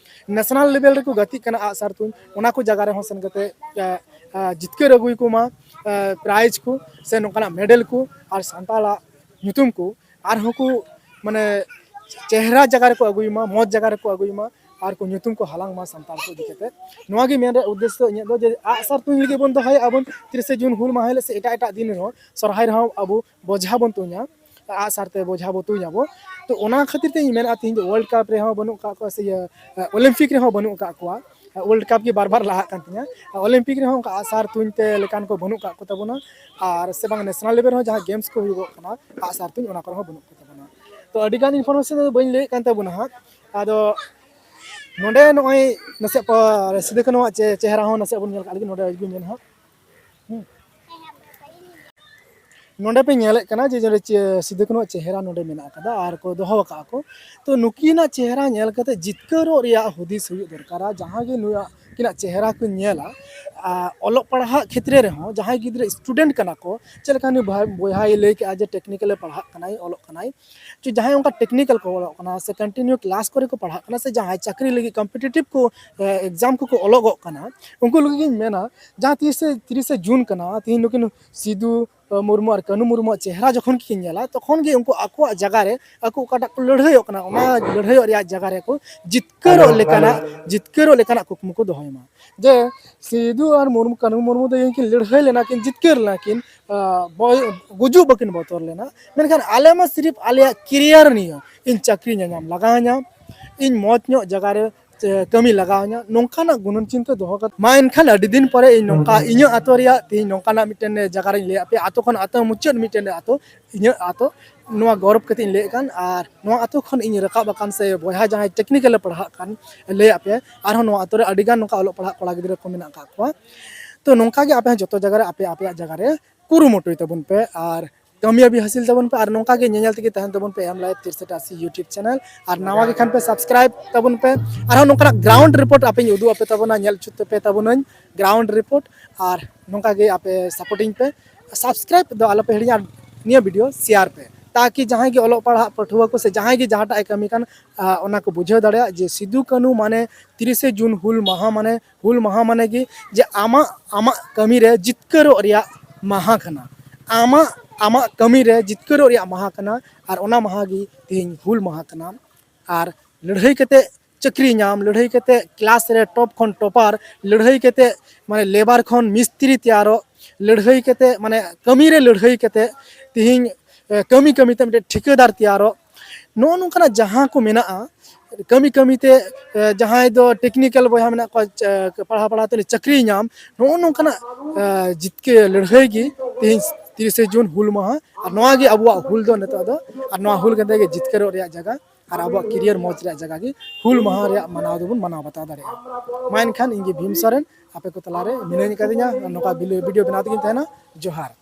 ᱱᱮᱥᱱᱟᱞ ᱞᱮᱵᱮᱞ ᱨᱮᱠᱚ ᱜᱟᱛᱮᱜ ᱠᱟᱱᱟ ᱟᱜᱼᱥᱟᱨ ᱛᱩᱧ, ᱚᱱᱟ ᱠᱚ ᱡᱟᱭᱜᱟ ᱨᱮᱦᱚᱸ ᱥᱮᱱ ᱠᱟᱛᱮ, ᱟᱸ, ᱟᱸ, ᱡᱤᱛᱠᱟᱹᱨ ᱟᱹᱜᱩᱭ ᱠᱚ ᱢᱟ, ᱟᱸ, ᱯᱨᱟᱭᱤᱡᱽ ᱠᱚ ᱥᱮ ᱱᱚᱝᱠᱟᱱᱟᱜ ᱢᱮᱰᱮᱞ ᱠᱚ ᱟᱨ ᱥᱟᱱᱛᱟᱲᱟᱜ ᱧᱩᱛᱩᱢ ᱠᱚ ᱟᱨᱦᱚᱸ ᱠᱚ, ᱢᱟᱱᱮ, ᱪᱮᱦᱨᱟ ᱡᱟᱭᱜᱟ ᱨᱮᱠᱚ ᱟᱹᱜᱩᱭ ᱢᱟ, ᱢᱚᱡᱽ ᱡᱟᱭᱜᱟ ᱨᱮᱠᱚ ᱟᱹᱜᱩᱭ ᱢᱟ, ᱟᱨ ᱠᱚ ᱧᱩᱛᱩᱢ ᱠᱚ ᱦᱟᱞᱟᱝ ᱢᱟ ᱥᱟᱱᱛᱟᱲ ᱠᱚ ᱤᱫᱤ ᱠᱟᱛᱮ᱾ ᱱᱚᱣᱟ ᱜᱮ ᱢᱮᱱ ᱨᱮᱭᱟᱜ ᱩᱫᱽᱫᱮᱥᱥᱚ ᱤᱧᱟᱹᱜ ᱫᱚ, ᱡᱮ ᱟᱜᱼᱥᱟᱨ ᱛᱩᱧ ᱞᱟᱹᱜᱤᱫ ᱵᱚᱱ ᱫᱚᱦᱚᱭᱟ ᱟᱵᱚᱱ ᱛᱤᱨᱤᱥᱮ ᱡᱩᱱ ᱦᱩᱞ ᱢᱟᱦᱟ ᱦᱤᱞᱳᱜ ᱥᱮ ᱮᱴᱟᱜ ᱮᱴᱟᱜ ᱫᱤᱱ ᱨᱮᱦᱚᱸ, ᱥᱚᱨᱦᱟᱭ ᱨᱮᱦᱚᱸ ᱟᱵᱚ ᱵᱚᱡᱷᱟ ᱵᱚᱱ ᱛᱩᱧᱟ, ᱟᱜᱼᱥᱟᱨ ᱛᱮ ᱵᱚᱡᱷᱟ ᱵᱚ ᱛᱩᱧ ᱟᱵᱚ᱾ ᱛᱚ ᱚᱱᱟ ᱠᱷᱟᱹᱛᱤᱨ ᱛᱮ ᱤᱧ ᱢᱮᱱᱟ, ᱛᱮᱦᱮᱧ ᱫᱚ ᱣᱟᱨᱞᱰ ᱠᱟᱯ ᱨᱮᱦᱚᱸ ᱵᱟᱹᱱᱩᱜ ᱠᱟᱜ ᱠᱚᱣᱟ ᱥᱮ ᱤᱭᱟᱹ, ᱚᱞᱤᱢᱯᱤᱠ ᱨᱮᱦᱚᱸ ᱵᱟᱹᱱᱩᱜ ᱠᱟᱜ ᱠᱚᱣᱟ᱾ ᱣᱟᱨᱞᱰ ᱠᱟᱯ ᱜᱮ ᱵᱟᱨ ᱵᱟᱨ ᱞᱟᱦᱟᱜ ᱠᱟᱱ ᱛᱤᱧᱟ᱾ ᱚᱞᱤᱢᱯᱤᱠ ᱨᱮᱦᱚᱸ ᱚᱱᱠᱟ ᱟᱜᱼᱥᱟᱨ ᱛᱩᱧ ᱛᱮ ᱞᱮᱠᱟᱱ ᱠᱚ ᱵᱟᱹᱱᱩᱜ ᱠᱟᱜ ᱠᱚ ᱛᱟᱵᱚᱱᱟ, ᱟᱨ ᱥᱮ ᱵᱟᱝ ᱱᱮᱥᱱᱟᱞ ᱞᱮᱵᱮᱞ ᱨᱮᱦᱚᱸ ᱡᱟᱦᱟᱸ ᱜᱮᱢᱥ ᱠᱚ ᱦᱩᱭᱩᱜᱚᱜ ᱠᱟᱱᱟ ᱟᱜᱼᱥᱟᱨ ᱛᱩᱧ, ᱚᱱᱟ ᱠᱚᱨᱮ ᱦᱚᱸ ᱵᱟᱹᱱᱩᱜ ᱠᱚ ᱛᱟᱵᱚᱱᱟ᱾ ᱛᱚ ᱟᱹᱰᱤ ᱜᱟᱱ ᱤᱱᱯᱷᱚᱨᱢᱮᱥᱚᱱ ᱫᱚ ᱵᱟᱹᱧ ᱞᱟᱹᱭᱮᱫ ᱠᱟᱱ ᱛᱟᱵᱚᱱᱟ ᱦᱟᱸᱜ᱾ ᱟᱫᱚ ᱱᱚᱰᱮ ᱱᱚᱜᱼᱚᱭ ᱱᱟᱥᱮᱭᱟᱜ ᱯᱚ-, ᱥᱤᱫᱩ ᱠᱟᱹᱱᱩᱣᱟᱜ ᱪᱮ-, ᱪᱮᱦᱨᱟ ᱦᱚᱸ ᱱᱟᱥᱮᱭᱟᱜ ᱵᱚᱱ ᱧᱮᱞ ᱠᱟᱜ ᱞᱮᱜᱮ, ᱱᱚᱰᱮ ᱟᱹᱜᱩ ᱢᱮ ᱱᱟᱦᱟᱜ᱾ ᱦᱩᱸ᱾ ᱱᱚᱰᱮ ᱯᱮ ᱧᱮᱞᱮᱫ ᱠᱟᱱᱟ ᱡᱮ, ᱡᱮ ᱪᱮ-, ᱥᱤᱫᱩ ᱠᱟᱹᱱᱩᱣᱟᱜ ᱪᱮᱦᱨᱟ ᱱᱚᱰᱮ ᱢᱮᱱᱟᱜ ᱟᱠᱟᱫᱟ ᱟᱨ ᱠᱚ ᱫᱚᱦᱚ ᱟᱠᱟᱫᱼᱟ ᱠᱚ᱾ ᱛᱚ ᱱᱩᱠᱤᱱᱟᱜ ᱪᱮᱦᱨᱟ ᱧᱮᱞ ᱠᱟᱛᱮ ᱡᱤᱛᱠᱟᱹᱨᱚᱜ ᱨᱮᱭᱟᱜ ᱦᱩᱫᱤᱥ ᱦᱩᱭᱩᱜ ᱫᱚᱨᱠᱟᱨᱟ᱾ ᱡᱟᱦᱟᱸ ᱜᱮ ᱱᱩᱭᱟᱜ, ᱠᱤᱱᱟᱜ ᱪᱮᱦᱨᱟ ᱠᱚ ᱧᱮᱞᱟ, ᱟᱨ ᱚᱞᱚᱜ ᱯᱟᱲᱦᱟᱜ ᱠᱷᱮᱛᱨᱮ ᱨᱮᱦᱚᱸ ᱡᱟᱦᱟᱸᱭ ᱜᱤᱫᱽᱨᱟᱹ ᱥᱴᱩᱰᱮᱱᱴ ᱠᱟᱱᱟ ᱠᱚ, ᱪᱮᱫ ᱞᱮᱠᱟ ᱱᱩᱭ ᱵᱷᱟᱭ-, ᱵᱚᱭᱦᱟᱭ ᱞᱟᱹᱭ ᱠᱮᱜᱼᱟ ᱡᱮ ᱴᱮᱠᱱᱤᱠᱮᱞᱮ ᱯᱟᱲᱦᱟᱜ ᱠᱟᱱᱟᱭ, ᱚᱞᱚᱜ ᱠᱟᱱᱟᱭ, ᱡᱮ ᱡᱟᱦᱟᱸᱭ ᱚᱱᱠᱟ ᱴᱮᱠᱱᱤᱠᱮᱞ ᱠᱚ ᱚᱞᱚᱜ ᱠᱟᱱᱟ ᱥᱮ ᱠᱚᱱᱴᱤᱱᱤᱭᱩ ᱠᱞᱟᱥ ᱠᱚᱨᱮ ᱠᱚ ᱯᱟᱲᱦᱟᱜ ᱠᱟᱱᱟ ᱥᱮ ᱡᱟᱦᱟᱸᱭ ᱪᱟᱹᱠᱨᱤ ᱞᱟᱹᱜᱤᱫ ᱠᱚᱢᱯᱤᱴᱤᱴᱤᱵᱷ ᱠᱚ, ᱮ, ᱮᱠᱡᱟᱢ ᱠᱚᱠᱚ ᱚᱞᱚᱜᱚᱜ ᱠᱟᱱᱟ, ᱩᱱᱠᱩ ᱞᱟᱹᱜᱤᱫ ᱤᱧ ᱢᱮᱱᱟ, ᱡᱟᱦᱟᱸ ᱛᱤᱥ ᱛᱤᱨᱤᱥᱮ ᱡᱩᱱ ᱠᱟᱱᱟ, ᱛᱤᱦᱤᱧ ᱱᱩᱠᱤᱱ ᱥᱤᱫᱩ, ᱮ, ᱢᱩᱨᱢᱩ ᱟᱨ ᱠᱟᱹᱱᱩ ᱢᱩᱨᱢᱩᱣᱟᱜ ᱪᱮᱦᱨᱟ ᱡᱚᱠᱷᱚᱱ ᱠᱤᱱ ᱧᱮᱞᱟ, ᱛᱚᱠᱷᱚᱱ ᱜᱮ ᱩᱱᱠᱩ ᱟᱠᱚᱣᱟᱜ ᱡᱟᱭᱜᱟ ᱨᱮ, ᱟᱠᱚ ᱚᱠᱟᱴᱟᱜ ᱠᱚ ᱞᱟᱹᱲᱦᱟᱹᱭᱚᱜ ᱠᱟᱱᱟ, ᱚᱱᱟ ᱞᱟᱹᱲᱦᱟᱹᱭᱚᱜ ᱨᱮᱭᱟᱜ ᱡᱟᱭᱜᱟ ᱨᱮᱠᱚ ᱡᱤᱛᱠᱟᱹᱨᱚᱜ ᱟᱞᱮ ᱞᱮᱠᱟᱱᱟᱜ, ᱦᱚᱸ᱾ ᱡᱤᱛᱠᱟᱹᱨᱚᱜ ᱞᱮᱠᱟᱱᱟᱜ ᱠᱩᱠᱢᱩ ᱠᱚ ᱫᱚᱦᱚᱭ ᱢᱟ᱾ ᱡᱮ ᱥᱤᱫᱩ ᱟᱨ ᱢᱩᱨᱢᱩ, ᱠᱟᱹᱱᱩ ᱢᱩᱨᱢᱩ ᱫᱚ ᱤᱧ ᱠᱤᱱ ᱞᱟᱹᱲᱦᱟᱹᱭ ᱞᱮᱱᱟ, ᱠᱤᱱ ᱡᱤᱛᱠᱟᱹᱨ ᱞᱮᱱᱟ ᱠᱤᱱ, ᱟᱸ, ᱵᱚᱭ-, ᱜᱩᱡᱩᱜ ᱵᱟᱹᱠᱤᱱ ᱵᱚᱛᱚᱨ ᱞᱮᱱᱟ, ᱢᱮᱱᱠᱷᱟᱱ ᱟᱞᱮ ᱢᱟ ᱥᱤᱨᱤᱯ ᱟᱞᱮᱭᱟᱜ ᱠᱮᱨᱤᱭᱟᱨ ᱱᱤᱭᱟᱹ, ᱤᱧ ᱪᱟᱹᱠᱨᱤ ᱧᱟᱧᱟᱢ ᱞᱟᱜᱟᱣᱤᱧᱟ, ᱤᱧ ᱢᱚᱡᱽ ᱧᱚᱜ ᱡᱟᱭᱜᱟ ᱨᱮ ᱠᱟᱹᱢᱤ ᱞᱟᱜᱟᱣ ᱤᱧᱟ, ᱱᱚᱝᱠᱟᱱᱟᱜ ᱜᱩᱱᱟᱹᱱ ᱪᱤᱱᱛᱟᱹ ᱫᱚᱦᱚ ᱠᱟᱛᱮ᱾ ᱢᱟ ᱮᱱᱠᱷᱟᱱ ᱟᱹᱰᱤ ᱫᱤᱱ ᱯᱚᱨᱮ ᱤᱧ ᱱᱚᱝᱠᱟ ᱤᱧᱟᱹᱜ ᱟᱛᱳ ᱨᱮᱭᱟᱜ ᱛᱮᱦᱮᱧ ᱱᱚᱝᱠᱟᱱᱟᱜ ᱢᱤᱫᱴᱮᱱ ᱡᱟᱭᱜᱟ ᱨᱤᱧ ᱞᱟᱹᱭᱟᱫ ᱯᱮᱭᱟ, ᱟᱛᱳ ᱠᱷᱚᱱ ᱟᱛᱳ ᱢᱩᱪᱟᱹᱫ ᱢᱤᱫᱴᱮᱱ ᱟᱛᱳ, ᱤᱧᱟᱹᱜ ᱟᱛᱳ, ᱱᱚᱣᱟ ᱜᱚᱨᱚᱵᱽ ᱠᱟᱛᱮ ᱤᱧ ᱞᱟᱹᱭᱮᱫ ᱠᱟᱱ᱾ ᱟᱨ ᱱᱚᱣᱟ ᱟᱛᱳ ᱠᱷᱚᱱ ᱤᱧ ᱨᱟᱠᱟᱵ ᱟᱠᱟᱱ ᱥᱮ ᱵᱚᱭᱦᱟ ᱡᱟᱦᱟᱸᱭ ᱴᱮᱠᱱᱤᱠᱮᱞ ᱮ ᱯᱟᱲᱦᱟᱜ ᱠᱟᱱ, ᱞᱟᱹᱭᱟᱫ ᱯᱮᱭᱟ, ᱟᱨᱦᱚᱸ ᱱᱚᱣᱟ ᱟᱛᱳ ᱨᱮ ᱟᱹᱰᱤ ᱜᱟᱱ ᱱᱚᱝᱠᱟ ᱚᱞᱚᱜ ᱯᱟᱲᱦᱟᱜ ᱠᱚᱲᱟ ᱜᱤᱫᱽᱨᱟᱹ ᱠᱚ ᱢᱮᱱᱟᱜ ᱟᱠᱟᱫ ᱠᱚᱣᱟ᱾ ᱛᱚ ᱱᱚᱝᱠᱟ ᱜᱮ ᱟᱯᱮ ᱦᱚᱸ ᱡᱚᱛᱚ ᱡᱟᱭᱜᱟ ᱨᱮ ᱟᱯᱮ ᱟᱯᱮᱭᱟᱜ ᱡᱟᱭᱜᱟ ᱨᱮ ᱠᱩᱨᱩᱢᱩᱴᱩᱭ ᱛᱟᱵᱚᱱ ᱯᱮ ᱟᱨ ᱠᱟᱹᱢᱭᱟᱹᱵᱤ ᱦᱟᱹᱥᱤᱞ ᱛᱟᱵᱚᱱ ᱯᱮ᱾ ᱟᱨ ᱱᱚᱝᱠᱟ ᱜᱮ ᱧᱮᱧᱮᱞ ᱛᱮᱜᱮ ᱛᱟᱦᱮᱱ ᱛᱟᱵᱚᱱ ᱯᱮ ᱮᱢ ᱞᱟᱭᱤᱵᱷ ᱛᱤᱨᱥᱟᱴ ᱟᱥᱤ YouTube ᱪᱮᱱᱮᱞ᱾ ᱟᱨ ᱱᱟᱣᱟ ᱜᱮ ᱠᱷᱟᱱ ᱯᱮ subscribe ᱛᱟᱵᱚᱱ ᱯᱮ᱾ ᱟᱨᱦᱚᱸ ᱱᱚᱝᱠᱟᱱᱟᱜ ᱜᱨᱟᱣᱩᱱᱰ ᱨᱤᱯᱳᱨᱴ ᱟᱯᱮᱧ ᱩᱫᱩᱜ ᱟᱯᱮ ᱛᱟᱵᱚᱱᱟ, ᱧᱮᱞ ᱦᱚᱪᱚ ᱯᱮ ᱛᱟᱵᱚᱱᱟᱹᱧ ᱜᱨᱟᱣᱩᱱᱰ ᱨᱤᱯᱳᱨᱴ᱾ ᱟᱨ ᱱᱚᱝᱠᱟ ᱜᱮ ᱟᱯᱮ ᱥᱟᱯᱳᱨᱴᱤᱝ ᱯᱮ, subscribe ᱫᱚ ᱟᱞᱚ ᱯᱮ ᱦᱤᱲᱤᱧᱟ, ᱟᱨ ᱱᱤᱭᱟᱹ ᱵᱷᱤᱰᱤᱭᱳ share ᱯᱮ, ᱛᱟᱠᱤ ᱡᱟᱦᱟᱸᱭ ᱜᱮ ᱚᱞᱚᱜ ᱯᱟᱲᱦᱟᱜ ᱯᱟᱹᱴᱷᱩᱣᱟᱹ ᱠᱚ ᱥᱮ ᱡᱟᱦᱟᱸᱭ ᱜᱮ ᱡᱟᱦᱟᱸᱴᱟᱜ ᱮ ᱠᱟᱹᱢᱤ ᱠᱟᱱ, ᱟᱸ, ᱚᱱᱟ ᱠᱚ ᱵᱩᱡᱷᱟᱹᱣ ᱫᱟᱲᱮᱭᱟᱜ ᱡᱮ ᱥᱤᱫᱩ ᱠᱟᱹᱱᱦᱩ ᱢᱟᱱᱮ ᱛᱤᱨᱤᱥᱮ ᱡᱩᱱ ᱦᱩᱞ ᱢᱟᱦᱟ ᱢᱟᱱᱮ, ᱦᱩᱞ ᱢᱟᱦᱟ ᱢᱟᱱᱮ ᱜᱮ ᱡᱮ ᱟᱢᱟᱜ, ᱟᱢᱟᱜ ᱠᱟᱹᱢᱤ ᱨᱮ ᱡᱤᱛᱠᱟᱹᱨᱚᱜ ᱨᱮᱭᱟᱜ ᱢᱟᱦᱟ ᱠᱟᱱᱟ, ᱟᱢᱟᱜ, ᱟᱢᱟᱜ ᱠᱟᱹᱢᱤ ᱨᱮ ᱡᱤᱛᱠᱟᱹᱨᱚᱜ ᱨᱮᱭᱟᱜ ᱢᱟᱦᱟ ᱠᱟᱱᱟ᱾ ᱟᱨ ᱚᱱᱟ ᱢᱟᱦᱟ ᱜᱮ ᱛᱮᱦᱮᱧ ᱦᱩᱞ ᱢᱟᱦᱟ ᱠᱟᱱᱟ᱾ ᱟᱨ ᱞᱟᱹᱲᱦᱟᱹᱭ ᱠᱟᱛᱮ ᱪᱟᱹᱠᱨᱤ ᱧᱟᱢ, ᱞᱟᱹᱲᱦᱟᱹᱭ ᱠᱟᱛᱮ ᱠᱞᱟᱥ ᱨᱮ ᱴᱚᱯ ᱠᱷᱚᱱ ᱴᱚᱯᱟᱨ, ᱞᱟᱹᱲᱦᱟᱹᱭ ᱠᱟᱛᱮ ᱢᱟᱱᱮ ᱞᱮᱵᱟᱨ ᱠᱷᱚᱱ ᱢᱤᱥᱛᱨᱤ ᱛᱮᱭᱟᱨᱚᱜ, ᱞᱟᱹᱲᱦᱟᱹᱭ ᱠᱟᱛᱮ ᱢᱟᱱᱮ ᱠᱟᱹᱢᱤ ᱨᱮ ᱞᱟᱹᱲᱦᱟᱹᱭ ᱠᱟᱛᱮ ᱛᱮᱦᱮᱧ, ᱮ, ᱠᱟᱹᱢᱤ ᱠᱟᱹᱢᱤ ᱛᱮ ᱢᱤᱫᱴᱮᱱ ᱴᱷᱤᱠᱟᱹᱫᱟᱨ ᱛᱮᱭᱟᱨᱚᱜ, ᱱᱚᱜᱼᱚ ᱱᱚᱝᱠᱟᱱᱟᱜ ᱡᱟᱦᱟᱸ ᱠᱚ ᱢᱮᱱᱟᱜᱼᱟ, ᱠᱟᱹᱢᱤ ᱠᱟᱹᱢᱤ ᱛᱮ, ᱮ, ᱡᱟᱦᱟᱸᱭ ᱫᱚ ᱴᱮᱠᱱᱤᱠᱮᱞ ᱵᱚᱭᱦᱟ ᱢᱮᱱᱟᱜ ᱠᱚᱣᱟ, ᱪᱟ-, ᱯᱟᱲᱦᱟᱣ ᱯᱟᱲᱦᱟᱣ ᱛᱮ ᱪᱟᱹᱠᱨᱤ ᱧᱟᱢ, ᱱᱚᱜᱼᱚ ᱱᱚᱝᱠᱟᱱᱟᱜ, ᱮ, ᱡᱤᱛᱠᱟᱹ ᱞᱟᱹᱲᱦᱟᱹᱭ ᱜᱮ ᱛᱮᱦᱮᱧ ᱛᱤᱨᱤᱥᱮ ᱡᱩᱱ ᱦᱩᱞ ᱢᱟᱦᱟ᱾ ᱟᱨ ᱱᱚᱣᱟ ᱜᱮ ᱟᱵᱚᱣᱟᱜ ᱦᱩᱞ ᱫᱚ ᱱᱤᱛᱚᱜ ᱫᱚ, ᱟᱨ ᱱᱚᱣᱟ ᱦᱩᱞ ᱠᱟᱛᱮ ᱜᱮ ᱡᱤᱛᱠᱟᱹᱨᱚᱜ ᱨᱮᱭᱟᱜ ᱡᱟᱭᱜᱟ ᱟᱨ ᱟᱵᱚᱣᱟᱜ ᱠᱮᱨᱤᱭᱟᱨ ᱢᱚᱡᱽ ᱨᱮᱭᱟᱜ ᱡᱟᱭᱜᱟ ᱜᱮ ᱦᱩᱞ ᱢᱟᱦᱟ ᱨᱮᱭᱟᱜ ᱢᱟᱱᱟᱣ ᱫᱚᱵᱚᱱ ᱢᱟᱱᱟᱣ ᱵᱟᱛᱟᱣ ᱫᱟᱲᱮᱭᱟᱜᱼᱟ᱾ ᱢᱟ ᱮᱱᱠᱷᱟᱱ ᱤᱧ ᱜᱮ ᱵᱷᱤᱢ ᱥᱚᱨᱮᱱ ᱟᱯᱮ ᱠᱚ ᱛᱟᱞᱟᱨᱮ ᱢᱤᱱᱟᱹᱧ ᱟᱠᱟᱫᱤᱧᱟ, ᱱᱚᱝᱠᱟ ᱵᱤᱞᱤ-, ᱵᱷᱤᱰᱤᱭᱳ ᱵᱮᱱᱟᱣ ᱛᱮᱜᱤᱧ ᱛᱟᱦᱮᱱᱟ᱾ ᱡᱚᱦᱟᱨ᱾